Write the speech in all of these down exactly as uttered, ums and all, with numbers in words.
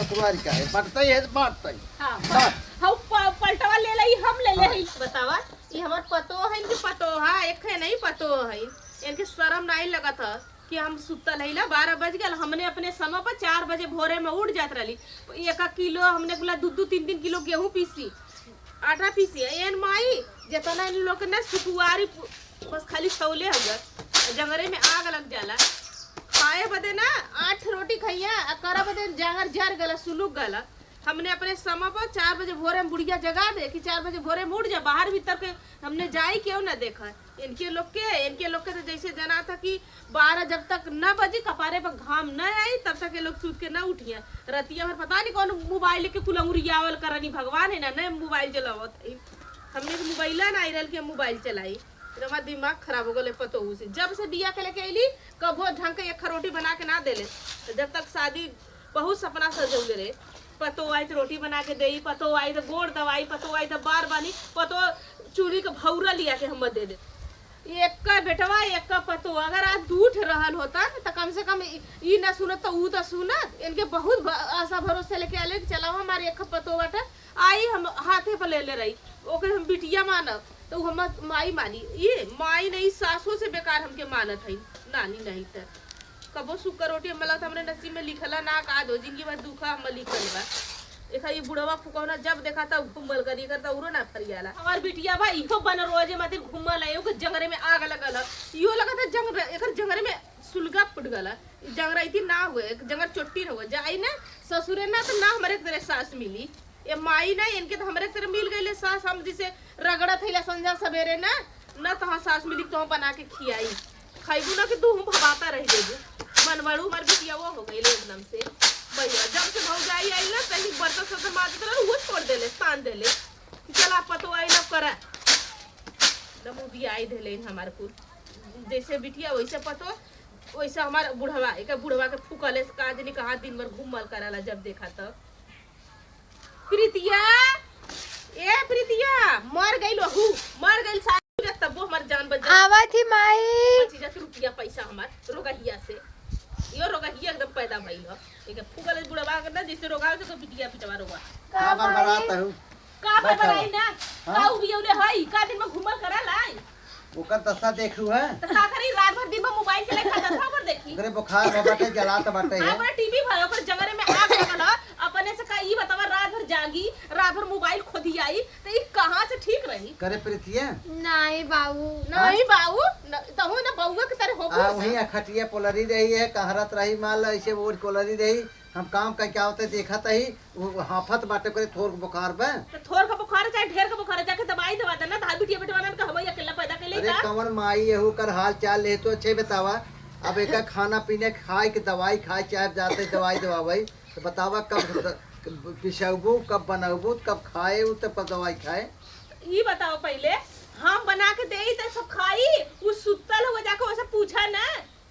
तुम्हारी का है? बटतई है तो बांटतई। हाँ, बांट। प-, हऊ प-, पलटवा ले लई, हम ले ले हाँ। हई। बतावा, ई हमार पतोह है, इनके पतोह है, एक है नहीं पतोह है। इनके शरम नहीं लगत है कि हम सुतल है ना, बारह बज गल, हमने अपने समय पर चार बजे भोरे में उठ जात रहली। एक एक किलो हमने बोला दू दू तीन तीन किलो गेहूं पीसी, आटा पीसी। एन माई, जितना इन लोग के ना सुकुवारी पु-, बस खाली सौले हुआ, जंगरे में आग लग जाला। खाए बदे ना आठ रोटी खइया, आ करा बदे जंगर जर गला, सुलुक गला। हमने अपने समय पर चार बजे भोरे में बुढ़िया जगा दे कि चार बजे भोरे में उठ जा, बाहर भीतर के हमने जाई केहू ना देखा। इनके लोग के, इनके लोग के तो जैसे जना था कि बारह जब तक न बजी, कपारे पर घाम न आई, तब तक ये लोग सूत के न उठिया। रतिया भर पता नहीं कौन मोबाइल लेके कुल अंगुरियावल करनी, भगवान है ना, न मोबाइल चलावत है। हमने के मोबाइल ना आई रहल कि हम मोबाइल चलाई। तो हमार दिमाग खराब हो गए पतोहू से। जब से बिया के लेके अइली, कबो ढंग के एक रोटी बना के ना देले। तो जब तक शादी, बहुत सपना सजौले रहे, पतो आई तो रोटी बना के देई, पतो आई तो गोड़ दवाई, पतो आई तो बार बानी, पतो चूड़ी के भौरा लिया के हम दे दे। एक का बेटवा, एक का पतो, अगर आज दू ठे रहल होता तो कम से कम ई, ई ना सुनत तो ऊ तो सुनत। इनके बहुत भ-, आशा भरोसे लेके आले कि चलाओ हमारे एक पतो बाटे, आई हम हाथे पर ले ले रही, ओकर हम बिटिया मानब तो ऊ हमार माई मानी। ये माई नहीं, सासों से बेकार हमके मानत है नानी। नहीं तो कबो सुक्का रोटी हम मतलब हमरे नसीब में लिखला ना का दो, जिंदगी भर दुखा हम लिखल बा। देखा, ये बुढ़वा फुकौना जब देखा तब घूमल करी, एकर त उरो ना फरियाला। हमार बिटिया बा, इहो बन रोजे मातिर घूमल है, ओकर जंगरे में आग लगल है। इहो लगत है जंगरे, एकर जंगरे में सुलगा फुट गला। ई जंगरा इतनी ना हुए, एक जंगर चोट्टी रहुए। जाई ना ससुरे ना, तो ना हमरे तरह सास मिली। ये माई ना, इनके तो हमरे तरह मिल गईले सास। हम जैसे रगड़त हईला संझा सवेरे ना, ना तहाँ सास मिली, तो बना के खियाई। खइबू ना कि तू हूँ भबाता रह जेबू। मनवाड़ू हमार बिटिया वो हो गई एकदम से। भैया, जब से भौजाई आई ना, तही बर्तन सब माजत रहे, वो छोड़ देले, तान देले कि चला पतो आई ना करा। न मुदियाई देले हमार कुल। जैसे बिटिया वैसे पतो, वैसे हमार बुढ़वा, एक बुढ़वा के फूकले से का जनी कहाँ दिन भर घूमल कराला, जब देखा तब। प्रीतिया, ए प्रीतिया, मर गइल वहू, मर गइल सासू रे, तब्बो हमार जान बच जात। आवत ही माई। बची जात रुपया पैसा हमार रोगहिया से। यो रोगहिया एकदम पैदा भइल ह। एक फूकल बुढ़वा के ना, जैसे रोगा हो, तो बिटिया पिटवा रोगा। का का बरबरात माई? हूँ? का बैठा बरबराई बा। ना? हाँ? का उबियौले हई? का दिन में घूमल करा लाई? ओकर दशा देखू है। तो का करी, रात भर दिन भर मोबाइल चलाई, का दशा ओकर देखी? ओकरे बुखार में बाटे, जलात बाटे हाँ, है। ओकरे टीवी भर, ओकर जंगरे में आग लगल ह। अपने से का ई बतावा, रात भर जागी, रात भर मोबाइल खोदियाई, तो ई कहाँ से ठीक रही? करे प्रीतिया? नहीं बाबू। नहीं बाबू, न-, तहु ना बउआ के तरह हो आ, गई। वहीं अखटिया पोलरी रही है, कहरत रही, मान लो ऐसे ओढ़ कोलरी रही। हम काम करके आवते देखत ही, वो हाफत बाटे, करे थोर के बुखार बा। तो थोर का बुखार चाहे ढेर का बुखार, जाके दवाई दवा देना। तहार बिटिया बेटवा ना का हम अकेला पैदा कैले अरे का? कवन माई एहू कर हाल चाल ले तो अच्छे बतावा। अब एका खाना पीने खाए के दवाई खाए, चाहे जाते दवाई दवावे, तो बतावा कब द-, पिसौबू, कब बनौबू, कब खाए उ, तब कब दवाई खाए। ई बताओ पहिले, हम बना के देई त सब खाई, उ सुतल हुआ, जाके ओसे पूछा ना।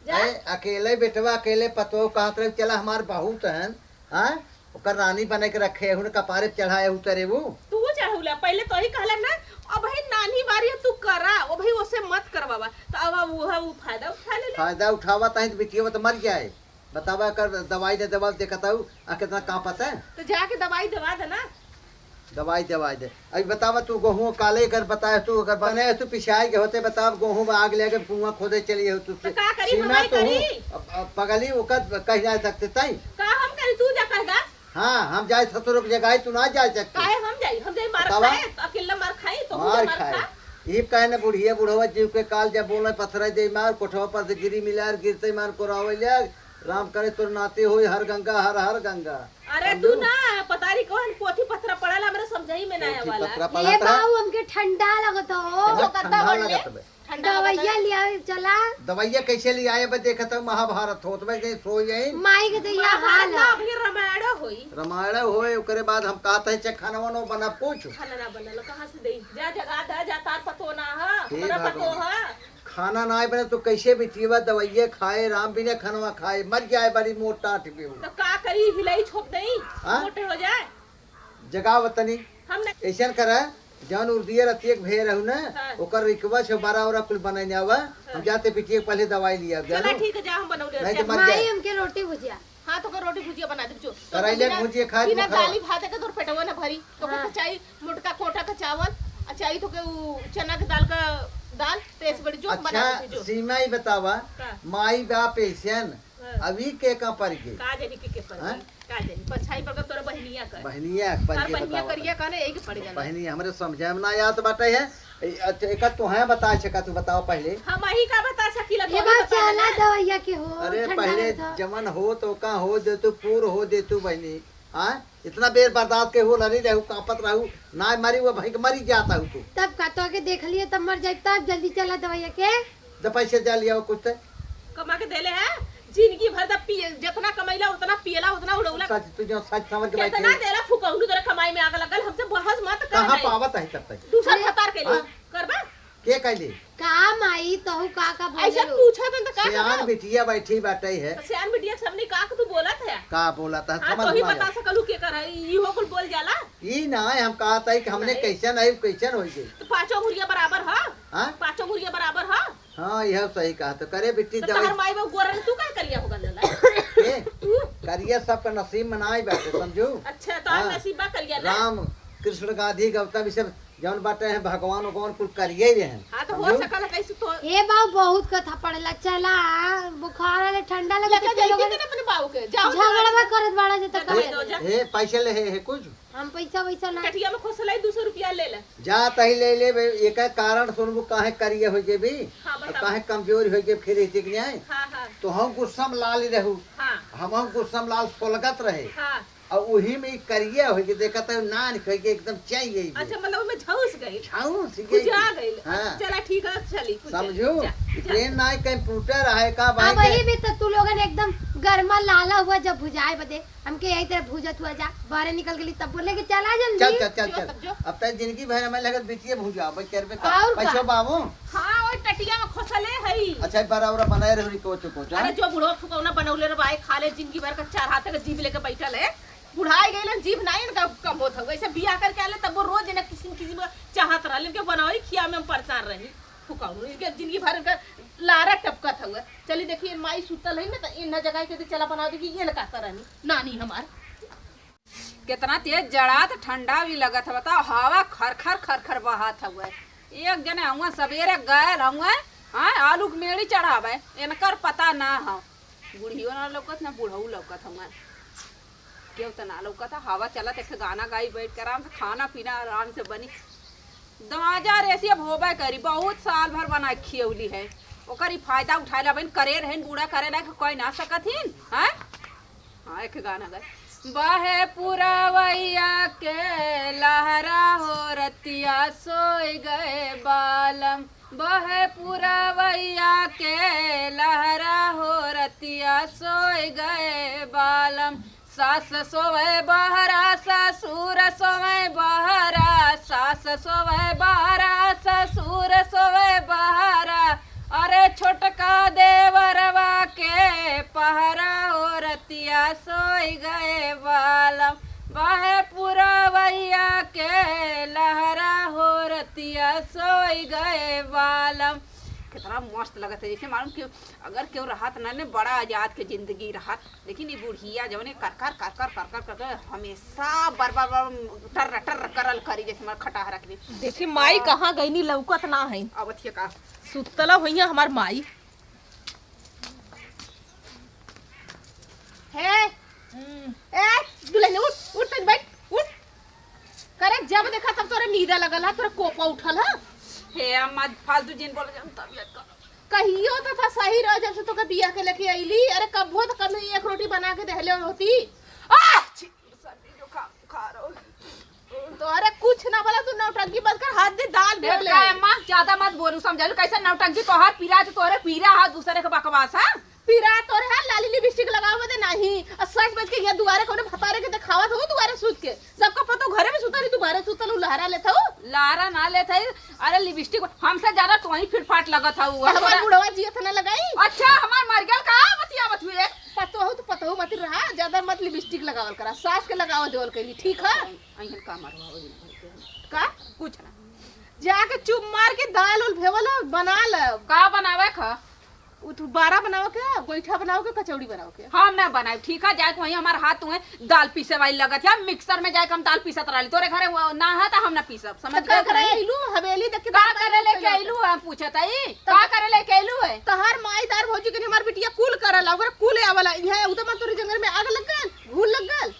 जा। ए, अकेले बेटवा, अकेले पतोह कहत रहे, चला हमार बहू त हन, हाँ? ओकर रानी बने के रखे हूँ, कपारे पे चढ़ाए हूँ तरे वो। तू चढ़ौला, पहिले तो ही कहला ना, अब भाई नानी बारी है, तू करा, ओ भाई ओसे मत करवावा। तो अब, अब वो है, वो फायदा उठा ले ले। फायदा उठावा ताही तो बिटिया तो मर जाए। बतावा कर दवाई दे, दवा देखत हूँ, आ कितना कांपत है। तो जाके दवाई दवा दे ना। दवाई दवाई दे। अभी बतावा तू गोहूँ काले कर बताए तू, अगर बने तू पिछाई के होते बतावा गोहूँ में आग लेके कुआं खोदे चलिए हो तू। तो का करी, सीमा हम तो हूँ। करी? अब, अब पगली ओकर कहीं जा सकते तई। का हम करी, तू जा कह दा। हाँ, हम जाए ससुर के जगह, तू ना जा सकते। काहे हम जाई? हम जाई मार बतावा। खाए, अकेला मार खाई, तो मार मार खाए। खा। ई कहे न बुढ़िया बुढ़वा जीव के काल जब बोले पथरा दे मार, कोठवा पर से गिरी मिलार, गिरते मार कोरावे ले। राम करे तोर नाते होई हर गंगा, हर हर गंगा। अरे समझू? तू ना, पता नहीं कौन पोथी पथरा पढ़ल, हमरा समझाई में ना पोथी आवाला। पथरा ये पढ़त है। बाऊ हमके ठंडा लगत हो। तो ठंडा कत्ता बोल ले? लगत बे। ठंडा लगत दवाइया है। ले आवे चला। दवाइया कैसे ले आए बे? देखत हो महाभारत होत बे, कहीं सोई जाई। माई के तो ये महाभारत हाल ना, है। अभी रामायण होई। रामायण होए, ओकरे बाद हम कहत है, "चे खाना वाना बना पूछ।" खाना ना बनल, कहाँ से देई? जा जगा दा, जा तार पतो ना है, हे हमरा पतो भगवान। है। खाना ना बने तो कैसे बिटिया दवाइया खाए, राम बिना खानवा खाए, मर जाए बड़ी मोट टाट पे हो। तो का करी, हिलाई छोप देई, हाँ? मोटे हो जाए। जगाव तनी। हम ना ऐसन करा, जौन उर्दिया रतिया के भेड़ रहू ना, हाँ। ओकर रिकवा से बड़ा ओरा कुल बनाई आवा। हाँ। हम जाते बिटिया के पहले दवाई लिया, चला जानो? ठीक है, जा हम बनौले नहीं तो रह मर माई जाए। हमके रोटी भुजिया। हाँ, तोके रोटी भुजिया बना देब जो। तो करैले बिना, भुजिया खाए बिना बुखार। दाली भात के तोर पेटवा ना भरी। तोके हाँ। तो चाही मोटका कोटा का चावल, आ चाही तोके उ चना के दाल का दाल, तेज बड़ी जो बना अच्छा, देब जो। सीमा ही बतावा, का? माई बाप ऐसन, हाँ। अभी के का पड़ गए? का जानी के, के पड़ हाँ? गए? का जानी, परछाई पड़ गए तोरा बहनिया का। बहनिया पड़ हर गए बहनिया बतावा। करिया का ना, एक पड़ गया। बहनिया हमरे समझे में ना याद बाटे है। ए, अच्छा, एका तोहे बता सका, तू बताओ पहले। हम ही का बता सकीला, ए तोहे बाप, बता चला देना। दवैया के हो, अरे, ठंडा पहले लगता। जमन हो तो का हो दे तू, पूर हो दे तू बहनी। हाँ, इतना बेर बर्दाश्त के हो लड़ी रहू, कांपत रहू, ना मरी वो भाई के मरी जाता हूँ तू। तब का तो के देख लिए तब मर जाए, तब जल्दी चला दवैया के। जब पैसे दे लिया वो कुछ तो। कमा के देले है, जिंदगी भर जब पिए, जितना कमैला उतना पियला, उतना उड़ौला। सच, तू जो सच समझ के बैठे कितना है। देला फुकौनू तोरे कमाई में आग लगल, हमसे बहस मत कर कहाँ भाई। पावत है तब तक? दूसर अरे। भतार के लिए हाँ? करबा? के कहली? का माई, तहु का का ऐसे बोलेलू? पूछा तन तो का सियान करब? बिटिया बैठी बाटे है। तो सियान बिटिया के सामने का के तू बोलत है? का बोलत है? हाँ, समझ तो ही में बता आया। सकलू के कर है, इहो कुल बोल जाला? ई ना है, हम कहत है कि हमने नहीं। कैसन है, कैसन हो गई? तो पाँचों मुर्गिया बराबर है? हाँ? पाँचों मुर्गिया बराबर है? हाँ, यह सही कहा। तो करे बिट्टी तो दवाई। तहर माई बाबू गोरन, तू का करिया हो गल लला? ए, तू? करिया सबका नसीब में ना आई बाटे, समझू? अच्छा, तो हाँ। नसीब बा करिया ना? राम कृष्ण गांधी गौतम ई सब जौन बाटे हैं, भगवान उगवान कुल करिए ही रहे हैं, हाँ, तो हो समझू? सकल है कैसे तो। ए बाबू, बहुत कथा पड़ेला, चला, बुखार वाले ठंडा लगे लेके तो जाइए लोगन ना अपने बाबू के, जाओ तो झगड़वा करत बाड़ा जे तो तो कहे। दो जा। ए, पैसे ले है, है कुछ? हम पैसा वैसा ना। कटिया में खोसलाई दो सौ रुपया ले ले। जा तही ले ले बे, एक कारण सुनबू, काहे करिए हो जेबी, हाँ, और बताओ। काहे कमजोर हो जेब, फिर इतने आए। हाँ, हाँ। तो हम गुस्सा में लाल ही रहू। हाँ। हम, हम गुस्सा में लाल सोलगत रहे। हाँ। और वही में ई करिया हो के देखत है, नान हो के एकदम चाहिए ही अच्छा, मतलब ओमे झौस गइल। झौस गइल। बुझा गइल। हाँ। चला ठीक है, चली, कुछ समझू? जा, ई जा। ट्रेन ना है, कंप्यूटर है का, अब भाई वही के भी तो तू लोगन एकदम गर्मा लाला हुआ जब भुजाए बदे, हमके यही तरह भूजत हुआ जा, बाहर निकल गेली तब बोले कि चला जल्दी। चल, चल, चल, जो, चल। तब जो। अब तक जिंदगी भर हमें लगत बिटिया भूजा, भाई, कर बे का? और का? पैसो बाबू? हाँ, ओए टटिया में खोसले हई। अच्छा, बड़ा उड़ा बनाए रहो, कोचो, कोचो, अरे, हाँ? जो बुढ़वा फुकौना बनौले रहे, भाई, खा ले, जिंदगी भर का चार हाथ के जीभ लेके बैठल है। बुढ़ाई गइलन, जीभ नाई इनका कम होत हवे। ऐसे बियाह करके आले, तब वो रोज इन्हें किसिम किसिम का चाहत रहले, इनके बनावई खिया में हम परेशान रही। फुकौना, इनके जिंदगी भर इनका लारा टपकत हवे। चली देखी, माई सुतल है ना, तो इन्हें जगाई के दे, चला बना दे कि ये ना कहता रहनी, नानी हमार। कितना तेज जड़ात, ठंडा भी लगत है, बताओ, हवा खर खर खर खर बहात हवे। एक जने हुआ सबेरे गयल हुआ, हाँ, आलू के मेड़ी चढ़ावे, इनकर पता ना हो। बुढ़ियो ना लौकत, ना बुढ़ऊ लौकत हुआ, केहू तो ना लौकत है। हवा चलत, एक गाना गाई बैठ के आराम से, खाना पीना आराम से बनी। दमाजा रेसी अब होबे करी, बहुत साल भर बना के खियौली है, ओकर ई फायदा उठाए ला बहन, करे रहन बूढ़ा करे लायक कोई ना सकत हिन, हैं? हाँ, एक गाना गाए। बहे पुरवैया के लहरा हो रतिया सोई गए बालम, बहे पुरवैया के लहरा हो रतिया सोई गए बालम, सास सोवे बहरा, ससुर सोवे बहरा, सास सोवे बहरा, ससुर सोवे बहरा। अरे छोटका देवरवा के पहरा, ओ रतिया सोई गए बालम, बहे पुरवैया के लहरा, हो रतिया सोई गए बालम। कितना मस्त लगत है, जैसे मालूम कि अगर केहू रहत ना ने, बड़ा आजाद के जिंदगी रहत। लेकिन ई बुढ़िया जवने कर कर, कर कर, कर कर, कर कर हमेशा बर बर बर टर टर करल करी, जैसे हमार खटाह रख दे। देखी माई हाँ। कहाँ गईनी, लौकत ना है। अब अथिया का सुतला होइया हमार माई। हे, हम्म। ए, दुल्हन उठ, उठ, तनी बैठ, उठ। करे जब देखा तब तोरे नींद लगल है, तोरे कोपा उठल है। हे अम्मा, फालतू जिन बोलो, जन तबियत खराब। कहियो तो था सही रहो, जब से तोके बियाह के लेके अइली। अरे कबो तो कम एक रोटी बना के देहले होती। आ! छी, सर्दी जुकाम बुखार हो। तोहरे कुछ ना बोला, तू नौटंकी बंद कर, हाथ दे दाल ए, भेले। का अम्मा, ज्यादा मत बोलू, समझलू? कैसे नौटंकी? तोहार पीरा तो तोहरे पीरा है, दूसरे के बकवास है। पीरा तोहरे है, लाली लिपस्टिक लगावे दे नाही। और सच बच के यहाँ दुआरे कौनो भतारे के देखावत हो, दुआरे सूत के। सबका पतो घरे में सुतल ही, तू बाहरे सुतल हूँ, लहरा लेत हूँ। लहरा ना लेत है। अरे लिपस्टिक हमसे ज्यादा तो वहीं फिटफाट लगत हऊ। तो हमार बुढ़वा जियत ना लगाई। अच्छा, हमार मर गल का बतिया बतुए? पतो हो तो पतो हो मत रहा, ज्यादा मत लिपस्टिक लगावल करा, सास के लगावल देवल करी, ठीक है? अइहन का मरवा वही ना होते हैं। का? कुछ ना। जाके चुप मार के दाल उल भेवल बना ले। का बनावे खा? उ तू बारा बनाओ के, गोइठा बनाओ के, कचौड़ी बनाओ के। हम ना बनाए, ठीक है, जाए के वहीं हमार हाथ तुम्हें दाल पीसे वाली लगत है, मिक्सर में जाए के हम दाल पीसत रहली, तोरे घरे वो ना है तो हम ना पीसब, समझ तो का गए करे तू? अइलू हवेली देख के का दाल करे लेके अइलू है, हम पूछत हई, तो का करे लेके अइलू है? तोहार माई, तोहार भौजी के हमार बिटिया कुल करला, ओकरा कुल आवला, इहाँ उदमा तोरे जंगल में आग लग गल, घून लग गल।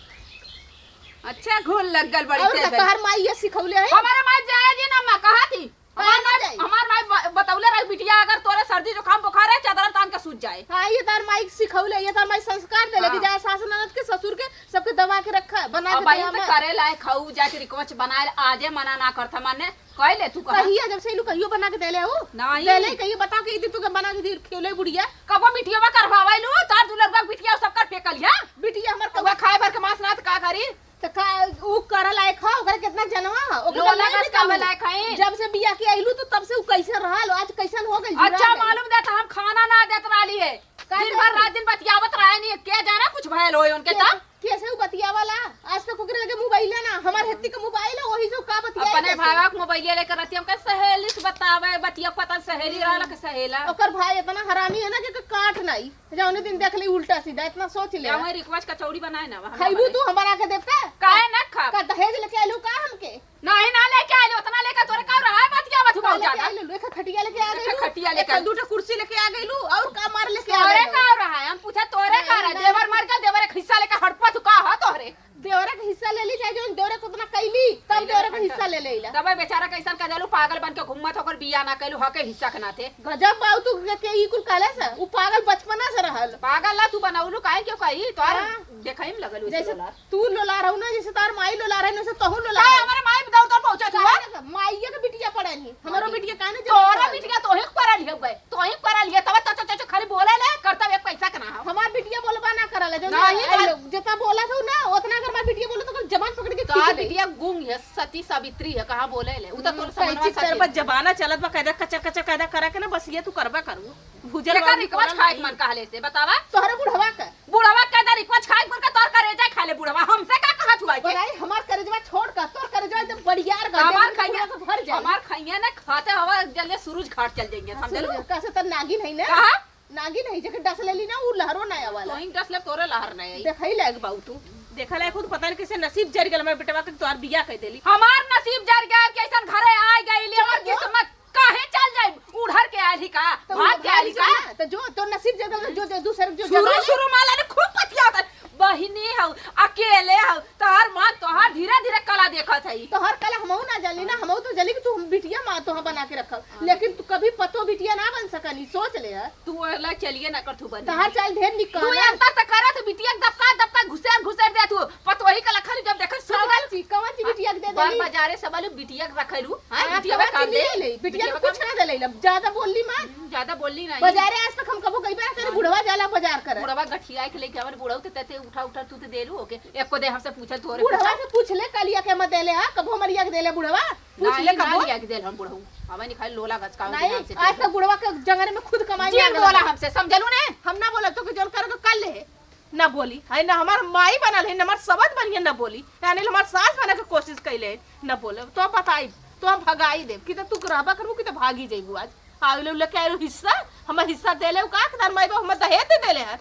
अच्छा, घून लग गल बड़ी और तेज का है। तोहार माई ये सिखौले है? हमारे माई जाए जी ना, माँ कहा थी। हमार माई, हमार माई ब-, बतौले रही, "बिटिया, अगर तोरे सर्दी जुकाम बुखार है, चादर तान के सूत जाए।" हाँ, ये तार माई सिखौले, ये तार माई संस्कार देले कि हाँ। जाए सास ननद के, ससुर के, सबके दबा के रखा, बना के अब भाई दे तो हमें। करे लायक खाऊ, जाके रिकवच बनाए, आजे मना ना करता, माने कह ले तू कहा। कहिया जब से इलू कहियो बना के देले हो? नहीं। देले, कहियो बताओ कि ई दिन तू के बना के दी, खियोले बुढ़िया। कबो बिटिया बा करवावे लू, तार दुलरुआ बिटिया सब कर फेंकल है। बिटिया हमर कौआ खाए भर के मांस ना त का करी? त का उ करे लायक ह? ओकरे केतना जनवा ह? ओकरे लोला नहीं बस निकालू। कावे लायक है। जब से बिया के अइलू तो तब से उ कैसे रहल, आज कैसन हो गइल, अच्छा जुड़ा गइल। मालूम देत हम खाना ना देत रहली है। का दिन भर देत? रात दिन बतियावत रहे नहीं, के जाने कुछ भयल होय उनके के, त। कैसे उ बतियावला? आज तक ओकरे लगे मोबाइल है ना, हमार हत्ती के मोबाइल है, वही से उ का बतियाई अपने कैसे? भावा के मोबाइल लेकर रहती, हम कहे सहेली से बतावे, बतिया पता सहेली रहला के सहेला। ओकर भाई इतना हरामी है ना कि काट नहीं। जौने दिन देख ली उल्टा सीधा, इतना सोच ले। या वही रिकवच कचौड़ी बनाए ना, वहाँ खैबू बनाए। तू हमारा के देता? काहे ना खाब? का दहेज लेके आइलू का हमके? नहीं, ना लेके आइलू, उतना लेके तोरे का रहा है, बतिया बतू का बहुत लेके ज्यादा। आइलू? एक खटिया लेके आ एक गइलू, खटिया लेके एक आइलू। दू ठो कुर्सी लेके आ गइलू, और का मार लेके आ तोरे गइलू? का रहा है, हम पूछे तोरे नहीं, का रहा है? नहीं। देवर मर गया, देवर एक हिस्सा लेके हड़पा तू का हो तोहरे? देवरा के हिस्सा ले ली, चाहे जौन देवरा के उतना कैली, तब पहले देवरा के रखा। हिस्सा ले लेला। तबे बेचारा कैसन का जालू पागल बन के घूमत, ओकर बिया ना कैलू, हके हिस्सा के नाते। गजब बाऊ तू के, के ई कुल कहले से, उ पागल बचपना से रहल। पागल ला तू बनौलू, काहे क्यों कही? तोर हाँ। देखई में लगल वैसे जैसे लोलार। तू लोलार हऊ ना, जैसे तार माई लोलार है, वैसे तहू लोलार काहे हऊ। हमारे माई दौड़ दौड़ पहुंचा तू, काहे हाँ? ना? माइये के बिटिया पड़े नहीं, हमरो काहे? बिटिया काहे ना जरूरत तोरा पड़े? बिटिया तोहे पड़ल है गए, तोहे पड़ल है, तब तो, तो, तो, तो खाली बोले ले, करतब एक पैसा के ना हो। हमार बिटिया बोलबा ना करल है, जो नहीं, आई तो लोग जितना बोला था ना, उतना अगर हमार बिटिया बोले तो ओकर जबान पकड़ के तोहार खींच ले। बिटिया गूंग है, सती सावित्री है, कहाँ बोले ले? उ तो हम्म, तोर समझवा कैची सती। तेरे पर जमाना चलत बा, कायदा कचर कचर कायदा करा के ना, बस ये तू करबा करू। भूजल जेकर बाबू रिकवच बोलल खाए के नहीं। मन कहले से, बतावा। तोहरे बुढ़वा के। बुढ़वा के कायदा रिकवच खाए के मन का, तोर करेजा खा ले बुढ़वा, हमसे का कहत हुआ ये? भाई, हमार करेजवा छोड़ का, तोर करेजवा एकदम बड़ियार का, हमार एकदम खैया, पूरा से भर जाए। हमार खैया ना खाते हवा जल्दी सूरज घाट चल जाएंगे, समझ लो? सूरज, कैसे तो नागिन है ना? कहाँ? नागिन है, जेके डस लेली ना, उ लहरो ना आवाला। तोहिं डस ले, तोरे लहर ना आई। देखई लायक बाऊ तू। देखा लायक खुद पता नहीं कैसे नसीब जर गल हमारे बेटवा के, तोहार बिया कह देली। हमार नसीब जर गया, कैसन घरे आ गईली, हमार चल जो। किस्मत काहे चल जाई? उड़र के आइली का? तो भाग के आइली का? तो जो, तो नसीब जर गल, जो, जो दूसर जो शुरू, जगह ले। शुरू माला ने खूब पतिया होता है। बहिनी हौ, अकेले हौ, तोहार माँ तोहार धीरे धीरे कला देखत है। तोहार कला हमहू ना जानी ना, हमहू तो जानी कि तू हम बिटिया माँ तोहार बना के रखब, हाँ। लेकिन तू कभी पतो बिटिया ना बन सकनी, सोच ले है। तू वाला चलिए ना कर तू बनी। तोहार चाल ढेर निक तू कहला। अंतर त करत बिटिया के दबका दबका घुसेर घुसेर दे तू, पतोही का लखन जब देखत सुत कवन गल। चीज, कवन चीज बिटिया के दे बार देली? बाजारे से बालू बिटिया के रखेलू, हाँ, हाँ, बिटिया कवन का काम चीज दे। ले ले? बिटिया बिटिया के का कुछ काम ना दे ले, ज्यादा बोलली मत। हम्म, ज्यादा बोलली नहीं। बाजारे आज तक हम कबो गई बा, तेरे बुढ़वा जाला बाजार करे। बुढ़वा गठिया के लेके आवे, बुढ़ऊ ते तते उठा उठा तू ते देलू ओके। एको दे हमसे पूछल तोरे बुढ़वा पूछल। से पूछ ले, कलिया के मत देले हा, कबो मरिया के देले बुढ़वा? पूछ नहीं, ले ना कबो। लिया के देल हम बुढ़ऊ। हमें नहीं खाली लोला घसकावे के नहीं, नाम से आज देले। तक बुढ़वा के जंगल में खुद कमाई जिन आगे बोला लगा। हमसे, समझलू ने? हम ना बोला तो के जौन करे के कर ले। ना बोली, है ना हमार माई बनल है, ना हमार सवत बनिए ना बोली, यानी हमार सास बने के कोशिश कैले है, ना बोले। तो बताई, तो हम भगाई देब, कि तो तू रहबा करबू, कि तो भागी जइबू आज। आइलू लेके आइलू हिस्सा, हमर हिस्सा देले उ का, कि तार माई बाप हमर दहेज दे देले है।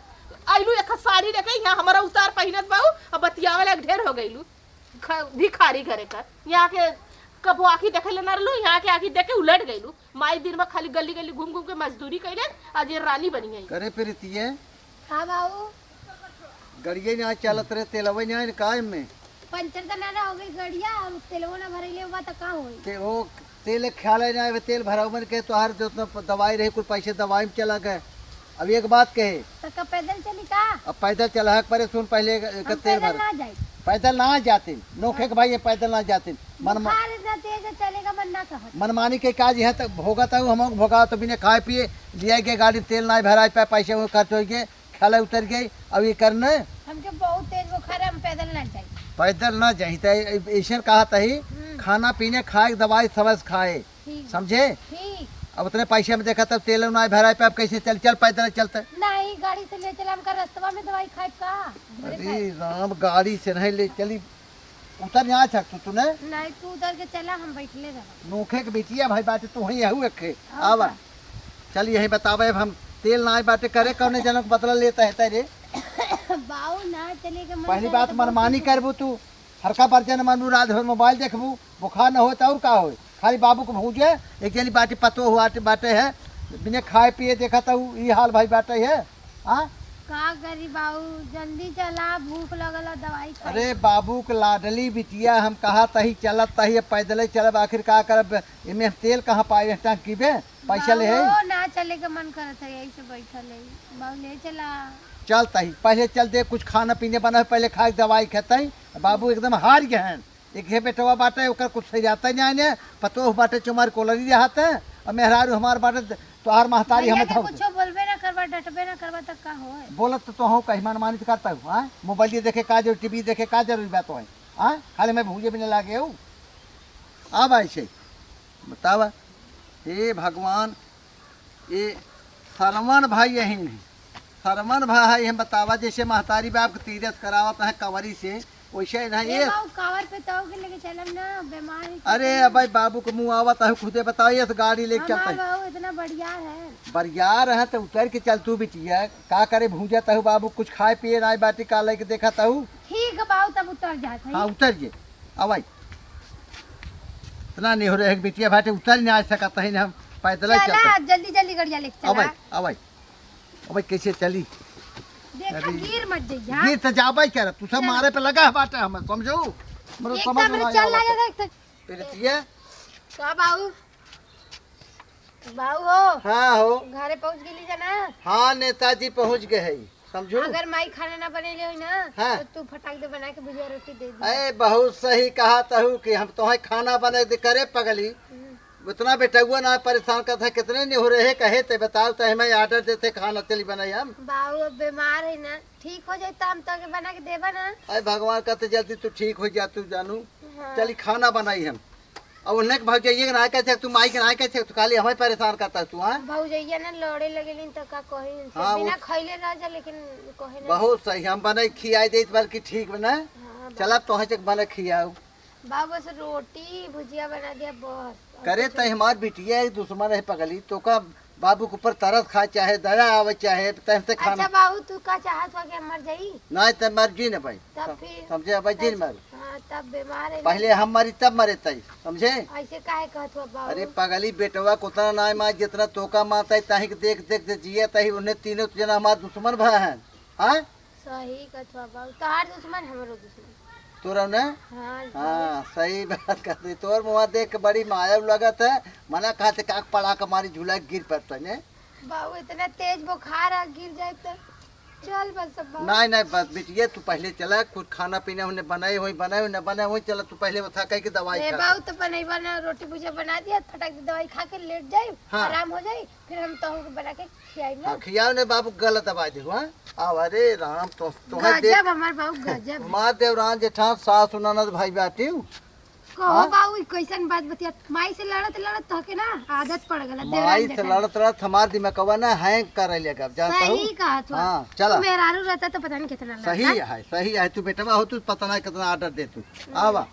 आइलू एक साड़ी लेके यहाँ हमारा उतार पहिनत बाऊ, अब बतियावे लायक ढेर हो गइलू। ख-, भिखारी घरे का। यहाँ के कबो आँखी देखे ले ना रहलू, यहाँ के आँखी देख के उलट गइलू। माई दिन में खाली गली गली घूम घूम के मजदूरी कैले, आज ये रानी बनी है। करे प्रीतिये? हाँ बाबू। गड़िये ना चलत रहे, तेलवे ना आइन का एमे? पंचर त ना, ना हो गई गड़िया और तेलवो ना भरैले बा त का होई? ते वो तेल ख्याल है ना, तेल भराऊ मन के तोहार जो उतना दवाई रही, कुल पैसे दवाई में चला गए। अब एक बात कहे। त का पैदल चली का? अब पैदल चला है, परे सुन पहले एक, एक हम तेल पैदल भर। ना जाई। पैदल ना जाते, नोखे के भाई ये पैदल ना जाते। मन मा-, बुखार इतना तेज है, चले का मन ना कहत। मनमानी के काज यहाँ तक भोगत है, हम भोगा तो बिना खाए पिए लिया गया गाड़ी, तेल ना भराए पाए, पैसे वो खर्च हो गए, खाला उतर गई। अब ये करना है। हमके बहुत तेज बुखार है, हम पैदल ना जाई। पैदल ना जाई, तो ऐ-, ऐसे कहा तही, हम्म। खाना पीने खाए, दवाई समय से खाए। ठीक। समझे? ठीक। अब उतने पैसे में देखा तब तेल ना भराए पे, अब कैसे चल, चल पैदल चलते। नहीं, गाड़ी से ले चला, हमका रस्तवा में दवाई खाए का? घरे अरे खाए। राम, गाड़ी से नहीं ले चली, उतर यहाँ छक तू, तूने। नहीं, तू उतर के चला, हम बैठले रह। नोखे के बिटिया भाई बाटे, तू वहीं यहू रखे। और आवा। का? चल यही बतावे, अब हम तेल नाई बाटे, करे कौने जनक बदला लेता है तेरे। बाऊ ना चले के मन पहली करे बात तो मनमानी बहुत करबू तू, हरका बर्जन मनबू, रात भर मोबाइल देखबू, बुखार न होए तो और का होए? खाली बाबू को भूजे, एक जनी बाटी पतो हुआ बाटे है, बिना खाए पिए देखा तो ई हाल भाई बाटे है। हाँ? का करी बाऊ, जल्दी चला, भूख लगल है, दवाई खाई। अरे बाबू के लाडली बिटिया, हम कहा तही चलत तही, अब पैदल ही चलब, आखिर का करब? एमे हम तेल कहाँ पाए टंकी में? पैसा ले है? बाऊ, ना चले के मन करत है, यही से बैठल है। बाऊ, ले चला। चल तही, पहले चल दे, कुछ खाना पीने बना है, पहले खाए दवाई खेतई। बाबू एकदम हार गए हैं। एक हे बेटवा बाटे, ओकर कुछ सही जाता ही नहीं ने, पतोह बाटे चुमार कोलरी रहत है, और मेहरारू हमार बाटे, तोहार महतारी भैया हमें के धौंस दे। कुछो बोलबे ना करबा, डटबे ना करबा, त का होए? बोलत तो, तो हूँ कहीं मनमानी तो करता हूँ, हाँ? मोबाइल ये देखे का जरूरी, टीवी देखे का जरूरी बात है, हाँ? खाली मैं भूजे भी नहीं लागे हूँ। अब ऐसे बतावा, हे भगवान, ए सरमन भाई यही नहीं, सरमन भाई है, हम बतावा, जैसे महतारी बाप के तीरथ करावत है कवरी से, वैसे नहीं ये ये। बाबू कावर पे तो के लेके चलम ना, बीमार है। अरे अब भाई, बाबू के मुँह आवत है, खुदे बताओ, ये तो गाड़ी लेके हमार चलते हैं। बाबू इतना बढ़िया है। बढ़िया रहे तो उतर के चल तू बिटिया, का करे भूंजा तहु बाबू, कुछ खाए पिए नाई बाटी का लेके देखा तहु। ठीक है बाबू, तब उतर जात है। हाँ उतर जे, अवाई। इतना नहीं हो रहे बिटिया भाटे, उतर नहीं आ सकत है, हम पैदल ही चला, चलते। जल्दी जल्दी गड़िया लेके चला। अवाई, अवाई। अबे कैसे चली? देखा, अरे। गिर मत जइहा। गिर त जाबे करब, तू सब चल। मारे पे लगा है बाटे, हम समझो। मतलब एकदम समझ में ना चल आवत। लगे देख तो। प्रीतिया। का बाऊ? बाऊ हो? हाँ हो। घरे पहुँच गेली जा ना? हाँ नेताजी पहुँच गए है, समझो। अगर माई खाना ना बनेले होई ना, हाँ। तो तू फटाक दे बना के भुजिया रोटी दे दी। अरे बहुत सही कहा तहू कि हम तोहे खाना बने दे करे पगली। हम्म। उतना बेटउआ ना परेशान करत है, कितने निहुरे है कहे ते बताओ, ते हमें order देते खाना चली बनाई हम। बाऊ अब बीमार है ना, ठीक हो जाए तो हम तो के बना के देबा ना। अरे भगवान कहते जल्दी तू ठीक हो जा तू जानू। हाँ। चली खाना बनाई हम। अब उन्हें के भौजैया के ना कहते तू, माई के ना कहते तू, खाली हमें परेशान करता तू, हाँ? भौजैया ना लड़े लगेलिन तो का कही उनसे, हाँ, बिना वो खैले रह जा लेकिन कहे ना। बहुत सही, हम बनाई खियाई देत बल्कि ठीक बना। हाँ, चला तोहे चक बना खियाऊ। बाबू बस रोटी भुजिया बना दिया बस। और करे कुछ तै नहीं। हमार बिटिया एक दुश्मन है पगली, तोका बाबू के ऊपर तरस खाए चाहे दया आवे चाहे तै हमसे खाना। अच्छा बाबू तू का चाहत हुआ कि हम मर जाई? नहीं तै मर जी न भाई। तब सम-, फिर समझे अब जी न मर। हाँ तब बीमार है। पहले हम मरी तब मरे तै समझे। ऐसे काहे कहत हुआ बाबू? अरे पगली बेटवा को उतना ना मार जितना तोका मारता है ताही के देख देख दे जिया ताही उन्हें तीनों जना हमार दुश्मन भा है। हाँ? सही कहत हुआ बाबू, तोहार दुश्मन हमरो दुश्मन। तोरा ने? हाँ, हाँ, बाबू। सही बात कहते। तोर मुँह देख के बड़ी माया लगत है। मना कहते काक पड़ा के मारी झूला के गिर पड़ता ने। बाबू इतना तेज बुखार आ गिर जाए तो चल बस अब बाबू। नहीं, नहीं, बस बिटिया तू पहले चला, कुछ खाना पीना उन्हें बनाए हुई, बनाए हुई, न बनाए हुई, चला तू पहले वो था कह के दवाई ए खा। बाबू तो बनैबा ना, रोटी भुजिया बना दिया, फटाक से दवाई खा के लेट जाए, हाँ। आराम हो जाए, फिर हम तोहू के बना के खियाई ना। हाँ, खियाओ ने बाबू, गला दबा दे, हाँ? आव, अरे राम, तो, तोहे देख गजब हमार बाबू, गजब। हमार देवरान जेठान, सास ननद भाई बाटिउ। कहो हाँ? बाबू, ई कैसन बात बतिया? माई से लड़त लड़त तोहके ना आदत पड़ गला, माई देवरान से जेठान। लड़त लड़त हमार दिमागवा ना हैंग करे लगा, जानता हूँ? सही कहा तू। हाँ, चला। तू मेहरारू रहता तो पता नहीं कितना लड़ता। सही है, सही है। तू बेटवा हो, तू पता नहीं कितना order दे तू। हम्म। आवा।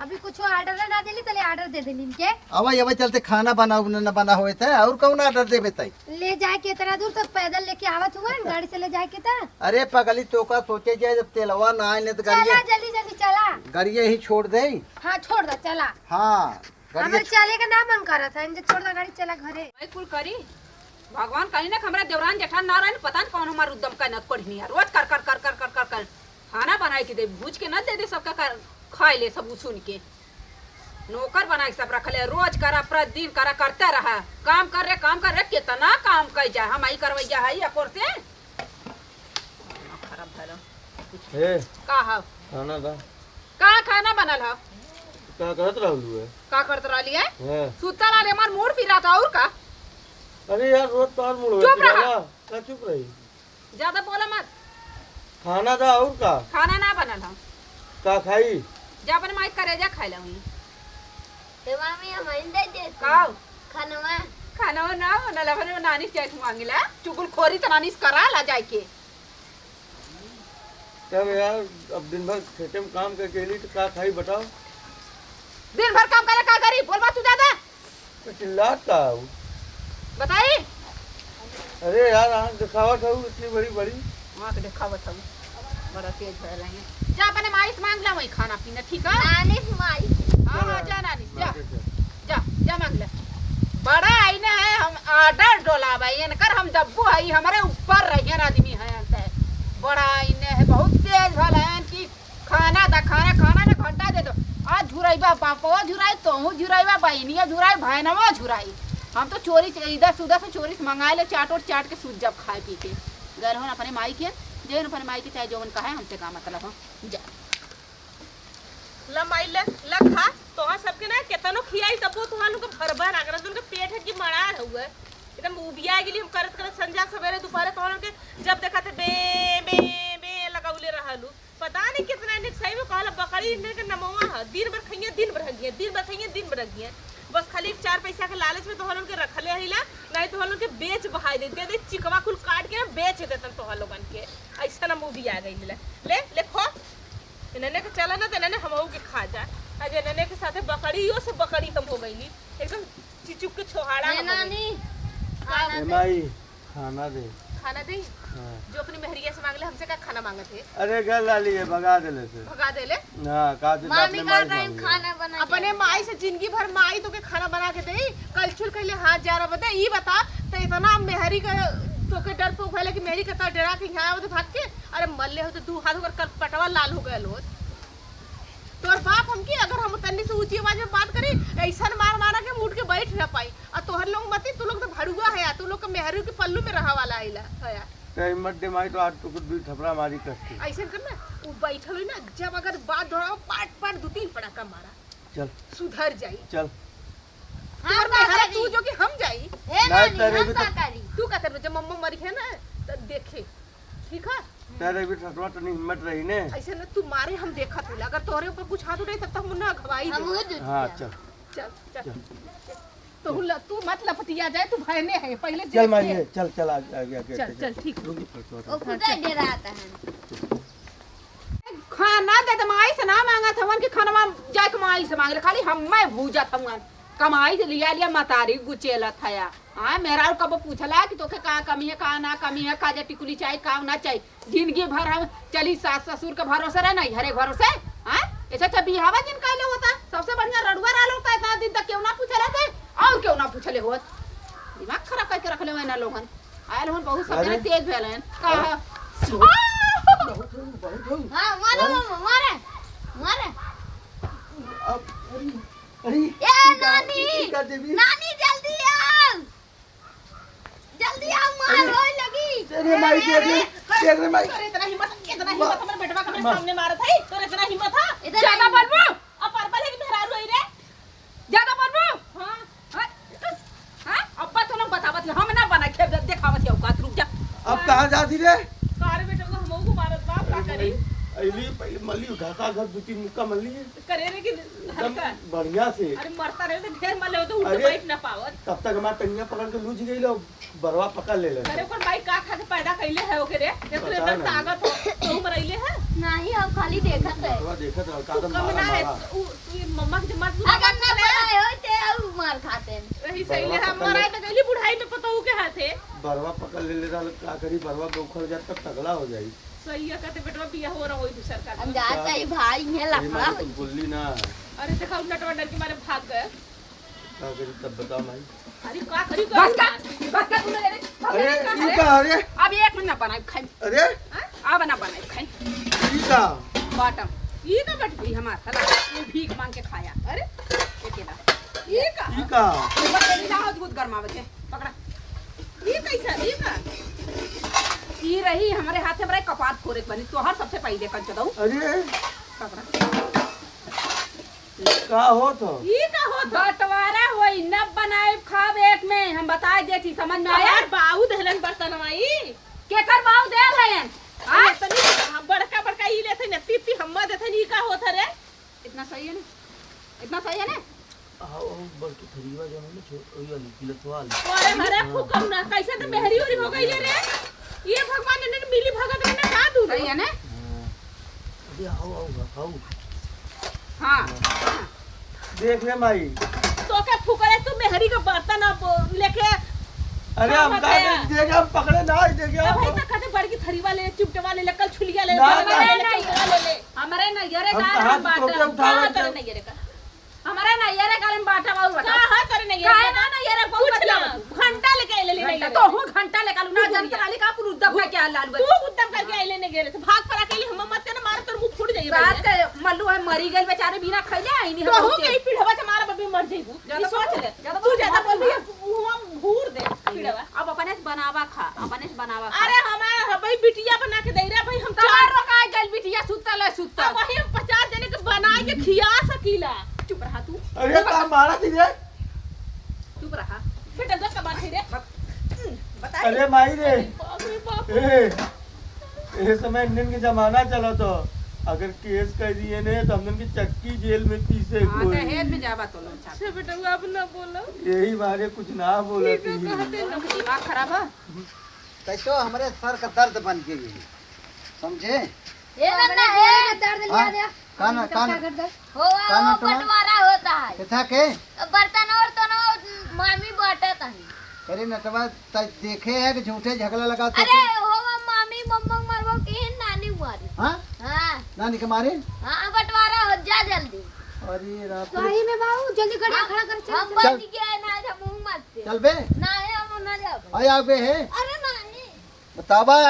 अभी कुछ order ना देली, तले order दे देली इनके। अबे, अबे चलते खाना बनाऊ न, न बना होए थे, और कौन order देबे तई? ले जाए के इतना दूर तक पैदल लेके आवत हुआ, गाड़ी से ले जाए के था। अरे पगली, तो का सोचे जाए, जब तेलवा ना आए, नहीं तो चला, गाड़िया, जल्दी, जल्दी चला। गाड़िया ही छोड़ दे। हाँ, छोड़ दे, चला। हाँ, गाड़िया हमें छो- चले का ना मन करत है, इनके छोड़ दे गाड़ी, चला घरे। भाई कुल करी, भगवान कहीं ना हमरा देवरान जेठान ना रहन, पता नहीं कौन हमार उद्दम का नत पढ़नी है। रोज कर, कर, कर, कर, कर, कर, कर। खाना बनाए के दे, भूज के न दे दे सबका कर, खाए ले सब उछुन के। नौकर बना के सब रख ले, रोज करा, प्रतिदिन करा, करते रहा। काम कर रे, काम कर रे, कितना काम कर जा, हम आई करवैया है या कोर से। खराब भला। हे, का है? खाना दा। का खाना बनल है? का करत रहलू है? का करत रहली है? हाँ। सुतल रहली, हमार मूड़ पिरात है, और का? अरे यार, रोज तोर मूड़ चुप रहा। पिराला। का चुप रही? ज्यादा बोला मत। खाना दा, और का? खाना ना बनल है। का खाई? जा अपन माई करेजा खाए ला हुई। ए मामी, हम आइन दे दे। का? खानवा। खानवा ना बनल है, अपने नानी से जाके मांगिला। चुगलखोरी तो नानी से करा ला जाए के। तब यार, अब दिन भर खेते में काम करके अइली, तो का खाई बताओ? दिन भर काम करे, का करी? बोलबा तू ज्यादा। तो चिल्लात का हो? बताई? अरे यार, आँख देखावत हऊ इतनी बड़ी बड़ी। आँख देखावत हऊ, बड़ा तेज भय रहे हैं। जा अपने माई से माँग ला वही खाना पीना, ठीक है? नानी से माई। हाँ, हाँ, जा नानी से, जा। जा, जा माँग ले। बड़ा आईने है, हम order डोलाबे, इनकर हम दब्बू है, हमरे ऊपर रहियन आदमी है, अंत है। बड़ा आईने है, बहुत तेज भला है कि खाना दा, खाना, खाना ना, घंटा दे दो। आज झुराई बा, बापवा झुराई, तोहू झुराई बा, बहिनिया झुराई, भैनवा झुराई। हम तो चोरी से, इधर से उधर से चोरी से मंगाए ले, चाट ओट चाट के सूत जब खाए पी के। गए रहो अपने माई के, जे अपने माई के चाहे जौन कहे, हमसे का मतलब हो। जा। ला माई ले, ला खा। तोहार सबके ना केतनो खियाई तबो तोहार लोग के भरबा ना करत, उनके पेट है कि मड़ार हउए। एकदम उबिया गेली हम करत करत संझा सवेरे दुपहरे तोहार लोग के जब देखा थे बे, बे, बे लगौले रहलू। पता नहीं कितना इन्हें सही में कहला बकरी इन्हें के नमवा है। दिन भर खइए, दिन भर हगिए, दिन भर खइए, दिन भर हगिए। बस खाली चार पैसा के लालच में तोहार लोग के रखले हईला, नहीं तोहार लोग के बेच बहाई देते, दे चिकवा कुल काट के ना बेच देतन तोहार लोगन के। ऐसा ना उबिया गई ले, ले, ले खो। इन्हने के चला ना, त इन्हने हमहू के खा जा। आज इन्हने के साथे बकरियो से बकरी हम हो गईली, एकदम चिचुक के छोहाड़ा ए हम हो गईली। नानी, खाना ए दे। माई, खाना दे। खाना दे? हाँ। जो अपनी मेहरिया से मांग ले, हमसे का खाना मांगत है? अरे, घर ला लिए, भगा देले से। भगा देले? हाँ, का दे, मामी अपने का माई से टाइम मांग ले। खाना बना के अपने दे। माई से जिंदगी भर माई तो के खाना बना के दे, कल छुल कहले हाथ जा रहा बता, ई बता, तो इतना मेहरी का तो के डर पोक भले कि मेहरी का तो डरा के यहाँ आवत भाग के, अरे मल्ले हो तो दू हाथ ओकर कलपटवा लाल हो गयल होत। तोर बाप हमके अगर हम तन्नी से ऊंची आवाज में बात करी, ऐसन मार मारा के हम उठ के बैठ ना पाई। आ तोहर लोग मती, तू लोग तो भड़ुआ है, तू लोग के मेहरू के पल्लू में रहा वाला आइला है। ते हिम्मत दे माई तो आज तो कुछ भी थपड़ा मारी कस के। ऐसे कर ना, वो बैठल हुई ना, जब अगर बात दोहराओ, पाट पाट दू तीन पड़ाका मारा। चल। सुधर जाई। चल। तोर हम का मेहरा करी? तू जो कि हम जाई। ए नहीं, नानी, तेरे हम भी का तो करी? तू का करबे? जब मम्मा मरी है ना, तो देखे। ठीक है? तेरे भी ससुरा तनी हिम्मत रही ने। ऐसे ना तू मारे हम देखत होला। अगर तोहरे ऊपर कुछ हाथ उठाई तब तो हम ना घवाई हम देबे। हो जूती हाँ, है। चल। चल, चल। चल। तो हुला, तू मत लपटिया जाए, तू भयने है। पहले चल देख माई, ले। ये, चल, चल, आ, आ, आ, चल, चल, ठीक। लुंगी फड़, फड़, ओ फड़। खुदा डराता है। खाना दे त माई से ना मांगत हवन कि खानवा जाए के माई से मांग ले, खाली हम्मे भूजत हवन। कमाई से लिया लिया मतारी गुचेलत हया। हाँ, मेहरारू कबो पूछला कि तोके का कमी है, का ना कमी है, का जे टिकुली चाही, का ना चाही। जिंदगी भर हम चली सास ससुर के भरोसे रहे, नैहरे के भरोसे। हाँ, ऐसे अच्छा बिहावा जिन कैले होता, सबसे बढ़िया रड़ुआ रहल होता, इतना दिन तक केहू ना पूछले थे, और केहू ना पूछले होत। दिमाग खराब करके रखले हुए ना लोगन। आयल हन बहुत सब अरे। जना तेज भेल हन। का अरे। ह? बहुत, बहुत, बहुत, बहुत। हाँ, मारो, हाँ? मामा, मारे, मारे। अब, अरे, अरे, ए, ई का, नानी, ई का देवी? नानी, जल्दी आओ। जल्दी आओ, मार अरे, होए लगी। अरे, माई, देख रे, देख रे, माई। तोर इतना हिम्मत, इतना हिम्मत माँ। हमरे बेटवा के हमरे माँ। सामने मारत है? तोर इतना हिम्मत है? इतना ज्यादा हिम्मत। बोलबो? अब परपल है कि मेहरारू आई रे? ज्यादा बोलबो? हाँ। हाँ? हाँ? अब्बा तो ना बतावत है, हम ना बना के देखावत है औकात, रुक जा। अब कहाँ जाती रे? का रे बेटा, वो हमहू को मारत बा, का करी? अइली पहले मली, घाका घक दू तीन मुक्का मली है। करे रे कि एकदम हल्का। बढ़िया से। अरे मरता रहे तो ढेर मले हो तो उठ अरे, बैठ ना पावत। तब तक हमार टंगिया पकड़ के लूझ गई लो, बरवा पकड़ ले ले। अरे ओकर माई का खा के पैदा कैले है ओके रे? देख तो पता एकदम नहीं। ताकत हो, तो उम्र अइले है। नहीं, हम खाली देखत है। बरवा देखत रहो, का तू तो कम मारा ना है, मारा। तू, तू ये मम्मा के मत पूछ, अगर मत ना ले। बनाए होते, और मार खाते हैं। वही सही ले, बरवा हम पकड़ ले। मराए तो गइली बुढ़ाई में पतोहू के हाथे। बरवा पकड़ ले ले रहा, का करी, बरवा के उखड़ जात तब तगड़ा हो जाई। सही है, कहते बेटवा बियाह हो रहा होई दूसर का। हम जात हई भाई, इहे अरे लफड़ा माई, होई। तुम बोलली ना। अरे देखा, उ नटवा डर के मारे भाग गए। का करी तब बता माई। अरे का करी, बस का, बस का तूने, अरे, अरे, बस का, ई अरे, का, अरे? अब एक मिनट ना बनाई खाई। अरे? हाँ? अब ना बनाई खाई। ई का? बॉटम। ई का बटुरी हमार, साला, ये भीख मांग के खाया। अरे? ये केला। ई का? ई का? ऊपर के नीला हो, दूध गरमावे के। पकड़ा। ई कैसा? ई का? ई रही हमरे हाथे में रही, कपार फोरे के बनी। तोहर सबसे पहिले कंचदऊ। अरे। पकड़ा। का होत हो? ई का होत हो? बंटवारा होई, न बनाए खाब एक में। हम बताए देती, समझ में आया? हमार बाऊ देहलन बर्तनवा ई। केकर बाऊ देल हयन? हाँ? अरे तनी बड़का बड़का ई लेथे न, तीती हम्मा देथे न, ई का होत है रे? इतना सही है ना? इतना सही है ना? आओ, आओ, बड़की थरिया जो है ना, छो-, ओई वाली, गिलसवा वाली। अरे, अरे, हाँ। फुकौना, कैसे तो मेहरी ओरी हो गई है रे? ये भगवान ने मिली भगत में ना का दूँ? सही है ना? हाँ। अरे, आओ, आओ, आओ। हाँ। देख ले माई। तो के फुकरे तू मेहरी का बर्तन अब लेके अरे, हम कहाँ देख, देखे, हम पकड़े ना, देखे अब हम। भाई तो कहते बड़की थरीवा ले, चिमटवा ले, ले, कलछुलिया ले, ना, डंडा ना। ले, ले, चौकवा ले, ले। हमरे नैहरे हम का कहाँ हम से बाटा। तोके उठावे कहाँ थे? तेरे नैहरे का? हमरे नैहरे का हम बाटा बाबू बता। कहाँ है तेरे नैहरे काहे का? ना नैहरे का कुछ बता। ना, घंटा लेके आइले ले घंटा नैहरे। तो हूँ घंटा लेके आलू ना, तू जनता घंटा। लाली का अपन उद्दम करके आ लालू तू बता। उद्दम करके आइले नैहरे से। भाग परा के हम मत करना, मार तोर मुंह फूट जाइए सास भैया। के मल्लू है, मरी गइल बेचारे बिना खइले आई नहीं तो हम हूँ के। के पीढ़वा से मारा बबी मर जाइबू। ज्यादा ये सोच ले। ज्यादा तू ज्यादा बोल बोल। दिया, मुंहवा घूर दे पीढ़वा। अब अपने से बनावा खा, अपने से बनावा खा। अरे हमारा ह-, भाई बिटिया बना के दे रे भाई, हम तमार चार रोका गइल बिटिया सुतल है, सुतल। अब वही हम पचास जने के बना के खिया सकीला। चुप रहा तू। अरे चुप रहा। का मारा थी रे? चुप रहा। बेटा दस का मार थी रे। बत-, बता। अरे माई रे। बाप रे बाप। ए, ए समय इन्हन के जमाना चला तो अगर केस कर दिए ने तो हमन के चक्की जेल में पीसे हाँ, कोई। दहेज में जाबा तो लोग छाप। अच्छा बेटा, वो अब ना बोलो। यही बारे कुछ ना बोला ठीक है, थी। कहते ना। लोग दिमाग खराब है। कैसो हमरे सर का दर्द बन के गई, समझे? ए ना, ना, ए। दर्द लिया हाँ? दे। का ना, का ना? का कर दे? हो, का हो, ना, का ना? बंटवारा होता है। किथा के? बर्तन और तो ना, मामी बांटत है। अरे नटवा, त देखे है कि झूठे झगड़ा लगा तो अरे, तू? हो, मामी, मम्मा, मरबो के नानी मारी। हाँ? हाँ। नानी के मारे? हाँ, बंटवारा हो, जा जल्दी। अरे रात रे। सही में बाबू, जल्दी गड़िया हम, खड़ा कर, चल, हम चल। बच गए ना, हम मुंह मत से। चल बे। ना, हम ना जाबे। आय आबे है। अरे नहीं। बतावा,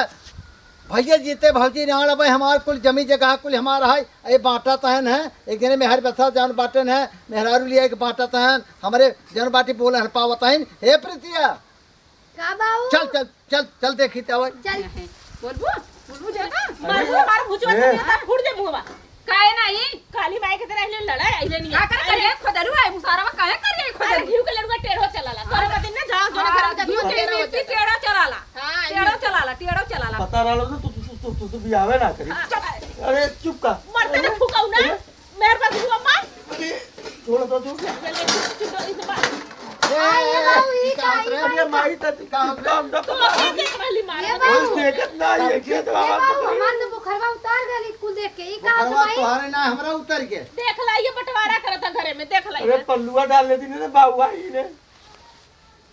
भैया जीते भौजी राण अबे हमार कुल जमी जगह कुल हमार है, ए बांटा तहन है, एक जने मेहर बसा जौन बाटन है, मेहरारू लिया एक बांटा तहन, हमरे जौन बाटी बोले हर पावत हन, हे प्रीतिया। का बाऊ? चल, चल, चल, चल देखी ते आवै। चल। बोलबू? बोलबू ज्यादा? अरे। मार, मार, भुजवा ए। से देता, फूट दे मुंहवा। काहे नाही? काली माई के तरह ले लड़ा, अइले नहीं का है। करे, करे, खोदरू है, मुसारवा काहे करे, अरे, खोदरू? घीव के लड़ुआ टेढ़ो चलाला। तोरे हाँ। बदे ना, जाओ, जोने हाँ, घर में घीव के टेढ़ो मिर्ची चलाला। टेढ़ो चलाला, हाँ, टेढ़ो मिर्ची। चलाला, टेढ़ो चलाला। पता रहलो तो तू, तू, तू, तू, तू भी आवे ना करी। हाँ। अरे, चुप कर। मरते ना अरे, फुकाऊ ना। अरे। मेहर बस हुआ मार। अरे, छोड़ दो, छोड़ दो। ले, ले, चुप, चुप, इसे मार। ए, आ, ये ए, बाबू, ई ई का का, होत ई रे? का? अरे, माई, त का होत रे? काम तो तो कमा। एक एक वाली मार। ये बस बाबू। देखत ना, ये खेत ये बाबू, हमार तो बुखरवा उतार गइल कुल देख के। ई का होत बुखरवा भाई? तोहरे ना, हमरा उतर के। देख ला, ये बंटवारा करत है घरे में, देख ला अरे, ये। पल्लुआ डाल लेती ना, बाबू आई ने।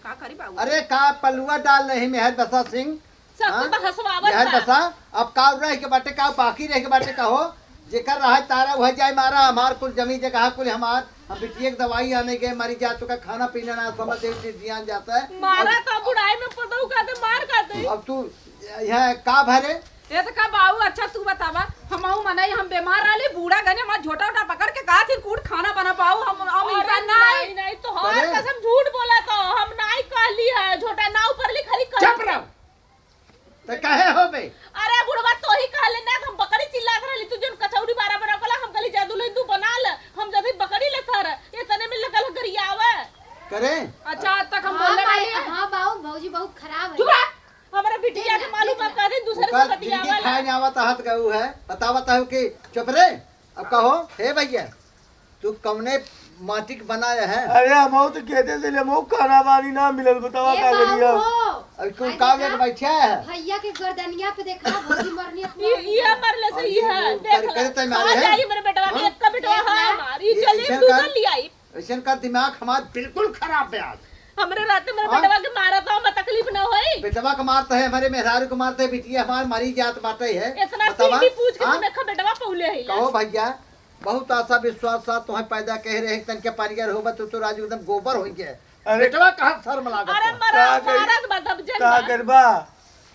का करी बाबू? अरे, का पल्लुआ डाल रही मेहर बसा सिंह? सबको हाँ? तो हंसवावत मेहर बा। बसा, अब का रह के बाटे, का बाकी रह के बाटे, कहो? जेकर रहा तारा वह जाए मारा, हमार कुल जमी जगह कुल हमार, हम बिटिया के दवाई आने गए, मरी जा चुका, खाना पीना ना समझ, एक चीज जियान जाता है। मारा अब तो बुढ़ाई में पतऊ का दे, मार का दे। अब तू यह का भरे? ये तो का बाऊ, अच्छा तू बतावा, हम आऊ मनई, हम बीमार रहली, बूढ़ा गने हमार झोटा उटा पकड़ के कहा थी कूट खाना बना पाऊ, हम, हम अरे इंसान ना आई। नहीं, नहीं, तोहार अरे। कसम झूठ बोला तो, हम नाई कहली है, झोटा ना ऊपर लिखली कहली। चुप रहो। त काहे हो बे? अरे बुढ़वा, तोही कहले ना, हम बकरी चिल्लात रहली, तू जौन कचौड़ी बारा बना बोला, हम कहली, "जा दुल्हन तू बना ल, हम जदी बकरी ले सर, इतने में लगल गरियावे।" करे? अच्छा, आज तक हम हाँ बोले भाई, नहीं। हाँ बाऊ, भौजी बहुत खराब है। चुप रह। हमरा बिटिया के मालूम है, कह दे, दूसरे से ओकर जिंदगी बतियावे ला। खाए ना आवत हाथ गऊ है, बतावत है कि चुप रे। अब कहो, हे भैया, तू कौने माटी के बनाया है? अरे, हम तो खेते से ले, हम खाना पानी ना मिलल, बतावा ए का बाबू करिया? हो। अब तू आई का देखा, लेके बैठा है? भैया के गर्दनिया पे देखा, भौजी मरनी अपनी ये, ये मरले से, ये है, देख कर, ले। कर तै मारे कहाँ है? जाई मेरे बेटवा के, हाँ? एक का बेटवा है हमारी, ये चल, एक ऐसा दूसर कर, ले आई। ऐसन का दिमाग हमार बिल्कुल खराब बे आज। हमरे रहते मेरे हाँ? बेटवा के मारा तो हमें तकलीफ ना होई। बेटवा के मारता है, हमारे मेहरारू के मारता है, बिटिया हमार मरी जात बाटे है। इतना बतावा? पीढ़ी पूछ के हाँ? तू देखा बेटवा पौले है। कहो भैया, बहुत आशा विश्वास साथ तुम्हें पैदा कह रहे हैं, तन के परिगर होबा तो, तो राजू एकदम गोबर होई गए। अरे बेटवा कहाँ शर्म लागत अरे है? मरा, का करी? मारत बा, दब जन का बा। करबा?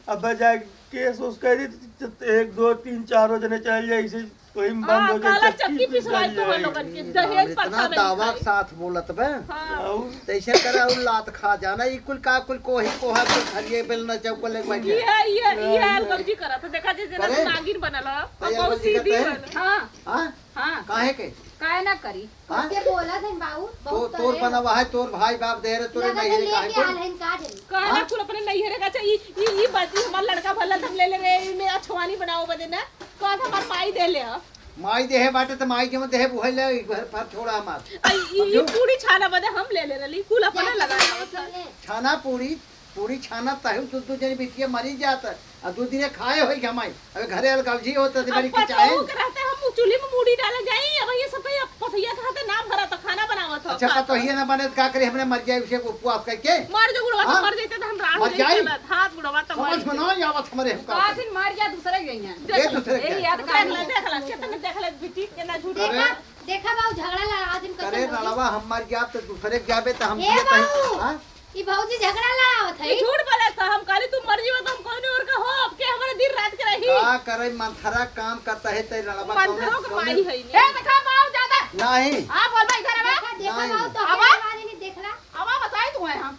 अब जाए केस उस करी, तो एक, दो, तीन, चारों जने चल जाए, इसे कोई बंद हाँ, हो जाए, काला चक्की चक्की पिसवाई पिसवाई तो जाए। लोगन के, ये दहेज राम, प्रथा इतना नहीं दावा खाई। के साथ बोलत बे। हाँ। और? तैसे करे और लात खा जाना, ई कुल का कुल कोही कोहा कुल खरिए बेल न चौको ले बैठे। ये, ये, ये हाँ, भौजी करत, देखा जे जना अरे? नागिन बनल है, तो अब ये बहुत भौजी सीधी करते हैं? बनल। हाँ। हाँ? हाँ। काहे के? काहे ना करी? हाँ? ये बोला थे बाबू, तो, बहुत तोर करे। पनवा है, तोर भाई बाप दे रहे, तोरे लगा नहीं तो है, काहे लेके को? आल है, का जानी? काहे ना हाँ? कुल अपने नैहरे का चाहिए, ई, ई बात, ई हमार लड़का भला तब ले ले रे, इमे अछवानी बनाओ बदे ना। कहा था हमार माई दे ले, हाँ। माई देहे बाटे त माई के मत देहे, बुहे ले, घर पर छोड़ा हमार। आ, ई, अब ई जो पूरी छाना बदे हम ले ले रहली, कुल अपने क्या लगा क्या लेवत है। क्या? छाना पूरी, पूरी छाना तहु दू, दू जनी बिटिया मरी जात, आ दू दिने खाए होई घमाई। अबे घरे अलगलजी होत, त अब बड़ी पतोहू किचाइन। के रहते हम चूल्ही में मूड़ी डाले जाई, अब ये सब तो ये पथैया के हाथे ना भरा तो खाना बनावत हो। अच्छा, पतोहिए ना बने तो का करे, हमरे मर जाए उसे उपवास करके। मर जो बुढ़वा तो हाँ? मर जाते तो हम राह मर नहीं जाए? चलत। हाँ, बुढ़वा तो मर समझ में जाए। ना आवत हमरे हम का का करे। दिन मर गया दूसरे के यहाँ। ये दूसरे ए, के। याद कर देख ले, ले। देख ले, कितना देख ले, बेटी, कितना झूठ अरे। है। देखा बाबू, झगड़ा लड़ा दिन करे कसम होगी। लड़वा, हम मर गया तो दूसरे के जाबे तो हम ए जिए कहीं, बाबू, हाँ? ई भौजी झगड़ा लड़ावत है। ई झूठ बोलत है, हम कहली तू मर जीवा तो हम कौन और का हो, अब के हमारे दिन रात के रही। का करे, मंथरा काम करता है, ते लड़वा मंथरो कौने, के कौने माई है नहीं। ए, देखा बाबू ज्यादा। नहीं। हाँ, बोल भाई, इधर आवा। देखा, देखा नहीं। बाबू, तो आवा। हमारे वाली नहीं देख रहा। अब आप बताई तू है हम।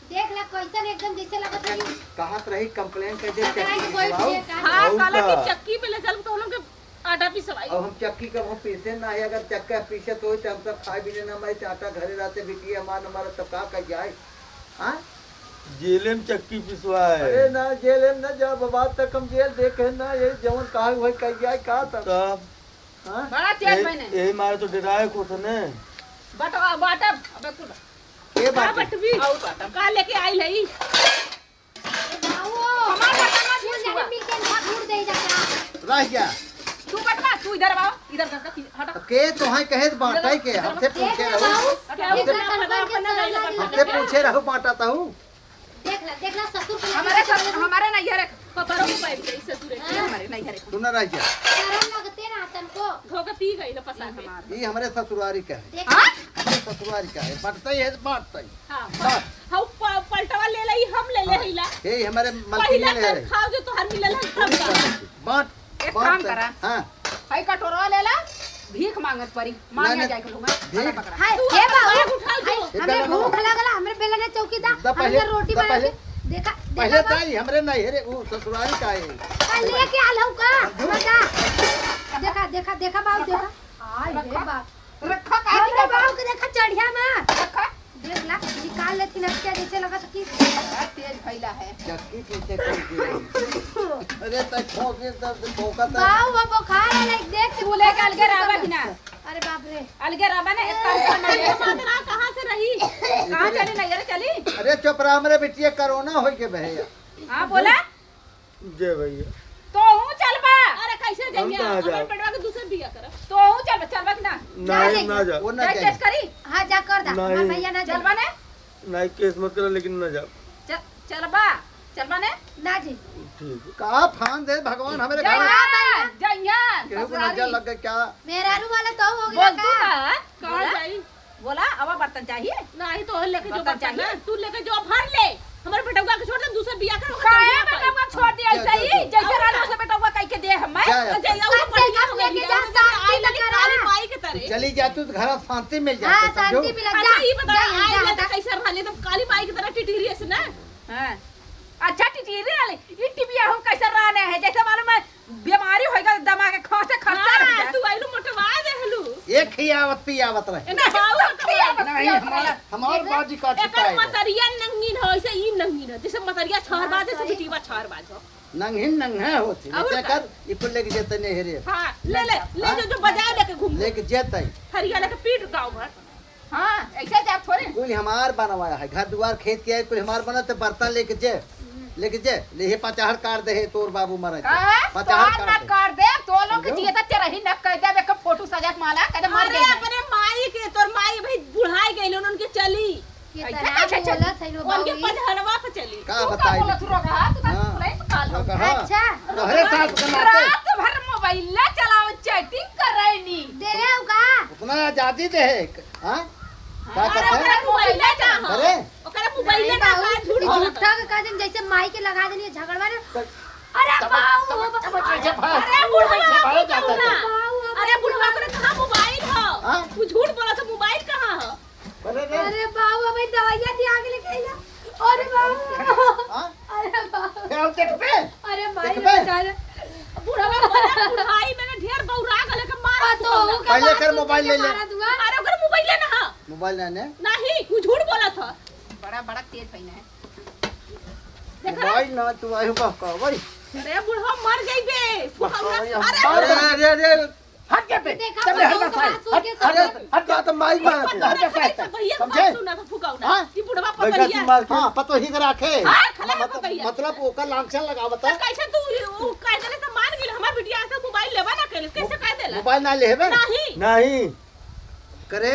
देख ला, कैसन एकदम जैसे लगत है। कहत रही, complain कर दे, बताई चक्की तो कोई पिसवाओ। नहीं है, का हाँ, और कहला का? कि चक्की पे ले चल, तो हम लोग के आटा पिसवाई। अब हम चक्की कब हम पीसे ना है, अगर चक्का पीसे तो होई, तो हम सब खाए पीने ना मारे, आटा घरे रहते, बिटिया हमार न मारे, तब का कर जाए? हाँ? जेले में चक्की पिसवाए। अरे ना, जेले में ना जा बाबा, तक हम जेल देखे ना, ये जवन कहा हुआ कर जाए, का तब? तब? हाँ? बड़ा तेज यही, मैंने। यही मारे तो डराए को थे ने। बटवा, बाटब, अबे कुल। के का बाटे? बटवी? और बाटब। का लेके आइल है ई? बाबू, हमार बटन मत ये छुआ। जाने मिल के इनका घूर दे जा क्या? रह जा। तू बटवा, तू इधर आओ, इधर कर, कर, हटा। अब के तोहे कहे बाटे इधर, के? इधर हमसे देख पूछे ले रहो। बाबू, हटा, इतना इधर। तनखन के अपना साला नहीं हमसे पूछे रहो बाटा तहू। देख ला, देख ला, ससुर के हमारे लगे ससुर, हमारे नहीं है रे। पपरो को बैठ गई ससुर के, हाँ। हमारे नहीं है रे। तू ना रह जा। शरम लगते ना तनको। धोके पी गई ना पसा के। हमारे। ये हमारे ससुरारी का है। देख हाँ? हमारे ससुरारी का है। बटता ही है तो बांटता ही। हाँ, बस। हाँ, प-, पलटवा ले ले, हम ले ले हाँ। हईला। ये हमारे मलकिन पहले ले ले। तब खाओ जो तोहर मिलल है, तब का। बांट, एक बांट काम तब। करा। हाँ। हई कटोरवा ले ला, भीख मांगत परी, मांगे नहीं, जाए के लोग, भीख। पकड़ा। हाय, तू हे अपना बाबू, bag उठा हाय, जो। हमरे बेलन भूख लगला, हमरे बेलन चौकी दा, दा पहले, हमरे रोटी दा बना पहले। के। देखा, पहले देखा बाबू। ताई, हमरे नहीं, अरे, ऊ ससुरारी का है। का लेके आल हऊ का? जो। बता। देखा, देखा, देखा बाबू, देखा। हाय, हे रखा। बाप। रखा, काहे हमरे निकाल बाबू के देखा चढ़िया में। रखा। देख ला, निकाल लेती ना, क्या जैसे लगा था कि बड़ा तेज भइला है। चक्की पीछे कर दी। अरे, तक ठोक के दर्द ठोका था। बाऊ, वो बुखार है, लाइक, देख के तू लेके अलगे रहबा कि ना? अरे बाप रे। अलगे रहबा ना, एक काम करना है। अरे, माता, कहाँ से रही? कहाँ चली, नैहर चली? अरे, चुप रहा, हमरे बिटिया, कोरोना होई के बहे। हाँ, बोला? जय भैया। तोहू चलबा? अरे कैसे हम जइया? कहाँ हमारे जाब? पेटवा के दूसर बिया करब। तोहू चलबा, चलबा कि ना? नहीं, नहीं, ना जाब। वो ना जाए जाए। टेस्ट करी? हाँ, जा कर दा। नहीं। हमार भैया ना जाए। चलबा ने? नहीं, केस मत करा, लेकिन ना जाब। चल, चलबा? चलबा ने? ना जी। ठीक। का फान दे भगवान हमरे घर। जइया, जइया, केहू को ससुरारी। नजर लग गया क्या? मेहरारू वाला तो हो गया बोल तू का? ना, कहाँ बोला? जाई? बोला, अब बर्तन चाहिए? नहीं, तो लेके जो बर्तन बर्तन चाहिए? ना, तू लेके जो भर ले। हमारे बेटौआ के छोड़ दे, दूसर बियाह कर, ओकर काहे चौकी पर। बेटौआ छोड़ दिया जा, ऐसे जा, ही? जा। जैसे और रहल का? वैसे बेटौआ कह के दे हमें। जा, जा। जैसे अब और बढ़िया हो गई, लेके जा, आज शांति आई लगे लगा। काली माई के तरह। चली जा तू, घर शांति मिल जाए, हाँ, समझो? शांति मिले। अच्छा, जा, ये बता, जा, आई जा, लगे जा। कैसे रहले, तब काली माई की तरह टिटरी ऐसे ना? हाँ। अच्छा, टिटरी रहले, ये टिबिया हो कैसे रहने है? जैसे मालूम है, बीमारी होइगा, दमा के खांसे, खांसे रह हाँ, जा। तू आइलू मोटवा देहलू। एक ही आवत पी आवत रहे। एने बाऊ का खियावत, नहीं, खियावत हमार, रहे। हमार बाजी का एकर चुकाए दे। मतरिया नंगीन हो, ऐसे ई नंगीन हो। जैसे मतरिया छहर बाज, जैसे बिटिया छहर बाज हो। नंगीन नंगे होती। और का? कर, ई कुल लेके जेते नहीं रे। हाँ, ले ले, ले हाँ? जो, जो बजाए लेके घूम। लेके जेते। हरिया लेके पीट गाँव भर। हाँ, ऐसे जाब थोड़े। कुल हमार बनवाया है, घर दुआर खेत के है, कुल हमार बनत है, बर्तन लेके जे, लेके जे, ले हे पचाहर काट दे है, तोर बाबू मरे के। का? पचाहर तोर काट ना दे। काट दे, तो लोग के समझो? जियत चरही न कह देबे, एक फोटो सजा के माला, कह दे मर अरे गई है। अपने माई के, तोर माई भाई बुढ़ाई गई, उनके चली। कितना ऐसे कैसे चली? बोलत है लो उनके बाबू। पजहरवा पे चली। का तू का बताई? बोलत रहा, तू तो हाँ। पुलिस काल हो। कहा? अच्छा। तोहरे साथ के नाते। रात भर मोबाइल चलाओ, चैटिंग कर रहे नी। दे रहे हो का? उतना आजादी दे है। हाँ? का अरे कहते हैं? ओकरा मोबाइल ना कहाँ? अरे? ओकरा मोबाइल नहीं ना बाबू, कहाँ? झूठ ई बोलत झूठा है। के कह देन, जैसे माई के लगा देनी है झगड़वा ने। तो अरे तब, बाबू, तब, तब, तब, अरे बुढ़वा, तब, तब, तब, तब, अरे बुढ़वा, ओकरे कहाँ मोबाइल हो? हाँ? तू झूठ बोला तो मोबाइल कहाँ हो? अरे रे। अरे बाबू, अबे दवाइयाँ दिया के लेके आइला। अरे बाबू। हाँ? अरे बाबू। क्या देख पे? अरे माई देख रे पे? बेचारे। बुढ़वा बोला, बुढ़ाई में ना ढेर बौरा गले के मारा पतोहू के पहले मार कर तू मोबाइल के ले ले। मारा दुआ। अरे ओकर मोबाइल लेना है। मोबाइल लेने? नहीं, तू झूठ बोला था। बड़ा, बड़ा तेज भइना है। देखा? मोबाइल ना तू आयो बा का भाई। अरे बुढ़वा मर जाइबे। बा का भाई, हम अरे अरे, अरे, अरे, अरे। हट के पे। देखा, चल, हट पतोहू के। हट, हट, हट, हट, हट, तो माई मार। हट के पे। पतोहिया समझे? सुना था फुकाऊ ना। हाँ? कि बुढ़वा पतोहिया। मार के। हाँ, पतोही के राखे। हाँ, खले मत-, पतोहिया। मतलब ओकर लांछन लगावता। तो कैसे तू उ कह देले तो मान गेल, हमार बिटिया से मोबाइल लेबा ना करे, कैसे कह देला? मोबाइल ना लेबे? नहीं। नहीं। करे।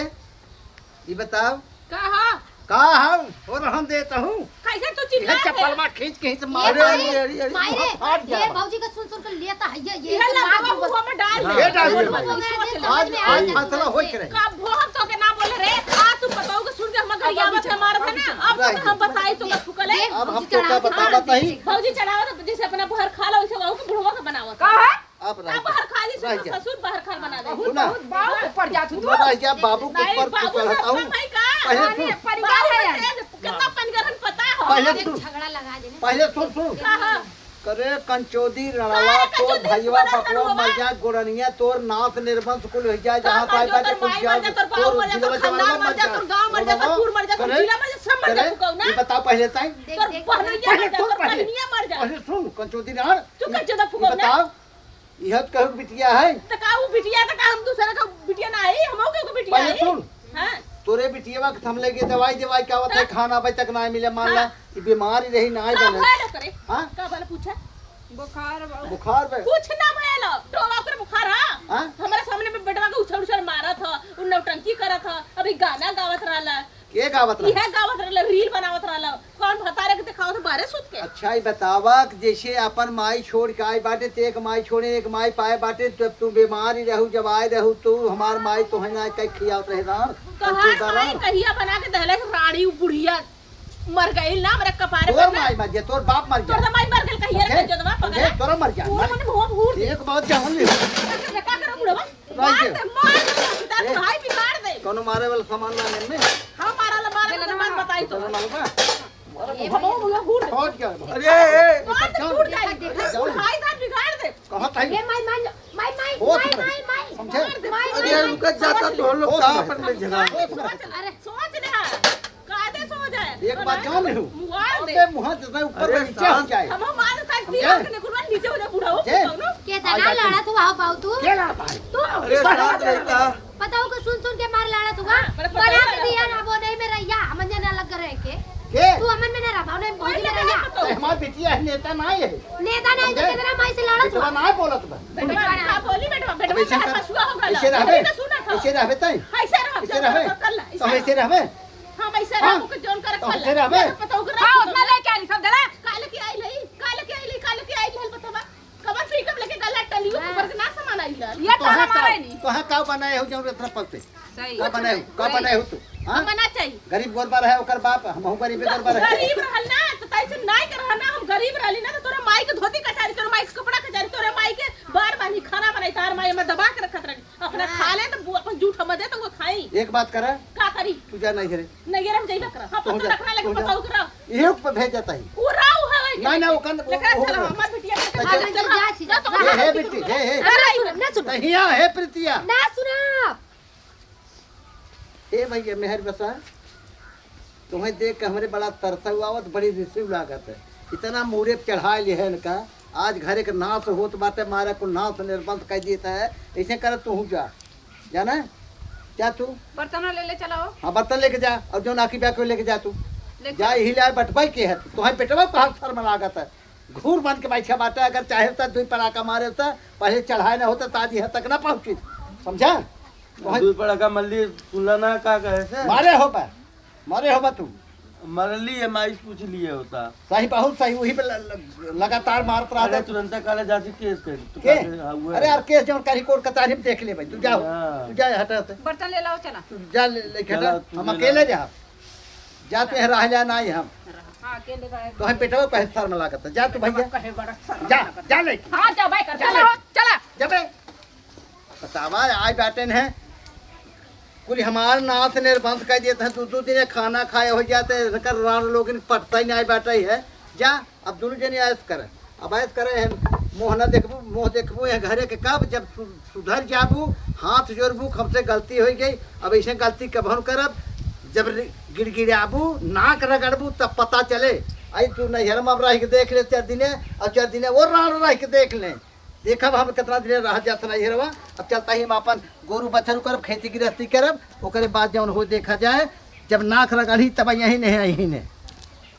ई बताओ। का हो? का हम हो रहन देत हूँ? कैसे तू चिल्ला ये चप्पल के? मार खींच के ही से ये मार अरे, माई, अरे, अरे, अरे, माई मुँह रे, फाट ये जावा। भौजी का सुन सुन के लेता है, ये, ये ये इसे ना मार बाबा दूंगा। मुँह में डाल हाँ, दे। ये डाल दे। मुँह में आज, डाल दे। आज फैसला होई के रही। कब वो हम तो के ना बोले रे, आज तू बताओ के सुन के हम गरियावत है, मारत है ना, अब तो हम बताई तो का फुकले। अब हम तो का बता बताई। भौजी चढ़ावत जैसे अपना बहर खा लो, वैसे वहू के बुढ़वा के बनावत। का है? अब रह अब जा। बाहर खा ली, रह सुनो, जा। ससुर बाहर खा बना दे। सुना? बहुत बाबू ऊपर जात हूँ तू। रह जा, बाबू के नहीं, ऊपर बाबू से चढ़ता हूँ। कम है का? पहले अरे, सुन। परिवार बाबू है। से कितना पनगरन पता हो। पहले सुन। झगड़ा लगा देने। पहले सुन, सुन। हाँ, हाँ। करे कंचोदी रणवा, अरे, तोर कंचोदी भैया बड़ा बपवा रणवा। मर जाए, गोरनिया तोर नाश निर्वंश कुल हो जाए, जहाँ पाए बाटे कुल जाए, तोर जिला जवान मर जाए, तोर गाँव मर जाए, तोर पूर मर जाए, तोर जिला मर जाए, सब मर जाए, तू कहू ना? ये बताओ पहले ताई। देख, तोर देख, बहनोइया मर जाए, तोर बहनिया मर जाए। पहले सुन, कंचोदी रण। तू कंचोदा फुकौना। बताओ, इहत कहू के बिटिया है? त का ऊ बिटिया, त का हम दूसरा का बिटिया ना आई? हमहू के बिटिया पहले आई? सुन। हाँ। तोरे बिटियावा के हम लेके दवाई, दवाई का आवत है, हाँ। खाना अबे तक ना मिले, मान ला, हाँ। ई बीमारी रही, ना आई का बने। भयल ओकरे? हाँ? का भयल पूछा? बुखार बा। बुखार बा। कुछ ना भयल, टोवा ओकरे बुखार, हाँ? हाँ? हमारे सामने में बेटवा के उछल उछल मारत ह, उ नौटंकी करत ह, अभी गाना गावत रहला। के गावत रहा? इहे गावत रहले, रील बनावत रहले। कौन भतारे के देखावत बारे सुत के? अच्छा, ई बतावा कि जैसे अपन माई छोड़ के आई बाटे, ते एक माई छोड़े, एक माई पाए बाटे, जब तू बीमारी रहू, जब आए रहू, तो हमार माई तोहे ना कई खियावत रहे दान? कहाँ कहिया बना के दहले से राड़ी, उ बुढ़िया मर गई ना, हमरा कपारे तोर पर ना। माई मर गया, तोर बाप मर गया। तोर माई मर गई, कहिया रे समझे? जोदवा पकड़ा। समझे? तोरा मर गया, तू मर मने मुंह घूर दे। एक बात जान ले। का करे बुढ़वा? मार दे, मार दे, सीधा ए, भाई बिगाड़ दे। कौनो मारे वाला सामान ना लेने। हाँ, मारा ला, मारा ला, सामान बताई तो। चलो ना बाबा। अरे, ये हम भैया। वो घूर दे। छोड़ क्या है? अरे, ए, मार दे, टूट जाए। जाओ। भाई साहब बिगाड़ दे। कहाँ था? ये माई, माई, माई, माई, ओ, माई, माई, माई। समझे? मार दे, माई, अरे, माई, उनका माई। जाता तो हम लोग कहाँ पर ले झगड़ा? अरे, सोच ले, हाँ। कायदे से हो जाए। एक बात जान ले हो। मुआ दे। अबे मुहा जैसे ऊपर अरे से नीचे हो जाए। हम हमारे साथ समझे? दिया के निकुलवा नीचे हो जाए बूढ़ा हो समझे? कौनो। के तना लड़त हुआ हो बाऊ तू? के लड़त है? तू। अरे शांत रहता। बताओ के सुन सुन के मार लड़त हुआ। हाँ, बड़ा बना के दिया ना वो नहीं में रहिया, हमन जना लग रहे के। के? तू हमन में ना रहा, भाव नहीं भौजी में रहिया। अरे हमार बिटिया है, नेता ना है। नेता नहीं तो समझे? कितना माई से लड़त हुआ? ना बोलत बा। बेटवा, बेटवा ना। का बोली बेटवा, बेटवा ऐसे ना कर, हसुआ हो गला। ऐसे रहबे, ऐसे रहबे तई। ऐसे रह, ऐसे रहबे। कर ला, तो ऐसे रहबे। हम ऐसे हाँ। रहबो के जोन करे तो कर ऐसे ला। रहबे। पता ओकर हाँ, उतना लेके आइली सब जला। काले के आइल है, काले के आइल है, काले के आइल है, बतावा। कबर पिकअप लेके गला टलियो हाँ। ऊपर के ना सामान आइल है। ये तो कहाँ हमारा का, नहीं। कहाँ का बनाए हो जरूरत ना पड़ते? सही। का बनाए हो? का सही। बनाए हो तू? हाँ? हम ना चाहिए। गरीब गोरबा रहे ओकर बाप, हमहू गरीब गोरबा रहे। गरीब रहल ना, तो तैसे नाई के रहल ना, हम गरीब रहली ना, तो तोरा माई के धोती कचारी, तोरा माई के कपड़ा कचारी, तोरा माई के बार बानी खाना बनाई, तार माई में दबा के रखत रही। अपना हाँ। खा ले तो बु-, अपन जूठ मजे तो वो खाई। एक बात करा। का करी? तू जा नहीं रे। नहीं रे, हम जाइबा करा। हम तो तो जा, रखना लेके तो जा। बताओ करा। इहे ऊपर भेज जाता है। उ राव है। नहीं, नहीं, ओकन, लेकर ओ, चलो, ओ, हमार बिटिया के अच्छा। हाँ, चलो, जा, जा, जा, तो जा। ए, हे बिट्टी, हे, हे। अरे, ना सुनो। नहीं, हे प्रीतिया। ना सुनो। ए भैया, मेहर बसा, तुम्हें देख के हमरे बड़ा तरसउ आवत, बड़ी रिसिव लागत है। इतना मूरे पे चढ़ा लिहे इनका, आज घरे के नाश होत बाटे, मारे कुल नाश निर्बंध कर देता है। ऐसे कर तू जा, जाना है? जा तू। बर्तन ले ले चलाओ। हाँ, बर्तन लेके जा, और जो नाकी बैग को लेके जा तू। लेके जा, जा। यही ले बटवाई के है, तुम्हें बेटवा को हाथ शर्म लागत है। घूर बन के बैठे बाटे, अगर चाहे तो दुई पड़ाका मारे तो पहले चढ़ाए ना होता, ताज यहाँ तक ना पहुँची, समझा? वही दुई पड़ाका मल्ली सुनला ना का कहे से? मारे हो बा, मारे हो बा तू। मरली है, माई से पूछ लिए होता। सही, बहुत सही, वही पे ल-, ल-, लगातार मारत रहा अरे था। तुरंत काले जाती केस कर, तू के? काले, हाँ, वो अरे है। यार, केस जौन करी कोर्ट कचहरी में देख ले भाई, तू जाओ, हाँ। तू जा हटा से। बर्तन ले लाओ, चला। तू जा ले, लेके चला, हटा, तू हम ले अकेले ला। जा। जा तू यहाँ रह जा, ना ही हम। हाँ, अकेले रहे। तो हम बेटवा कहे शर्म लागत है। जा तू भैया। कहे बड़ा शर्म जा, लागत है। जा लेके। हाँ, जा भाई, कर, जा चला, ले। चला। जा बे। बतावा, आए बाटे न है। कुल हमार नाश निर्बंध कर देत है। दू, दू दिन खाना खाए हो जाते, इनकर रान लोग इन पटता ही नहीं बाटे है। जा, अब दोनों जने ऐश करे। अब ऐश करे है, मोह न देखबू, मोह देखबू है घरे के कब, जब सु-, सुधर जाबू, हाथ जोड़बू, हमसे गलती हो गई, अब ऐसे गलती कबहन करब। जब रि-, गिड़गिड़ाबू, नाक रगड़बू, तब पता चले। आई तू नैहर में अब रह के देख ले चार दिने, और चार दिने वो रान रह के देख ले। देखब हम कितना दिन रह जात नैहरवा। अब चलता ही हम अपन गोरू बछरू करब, खेती गृहस्थी करब, ओकरे बाद जौन हो देखा जाए। जब नाक रगड़ी तब यहीं नहीं, यहीं नहीं।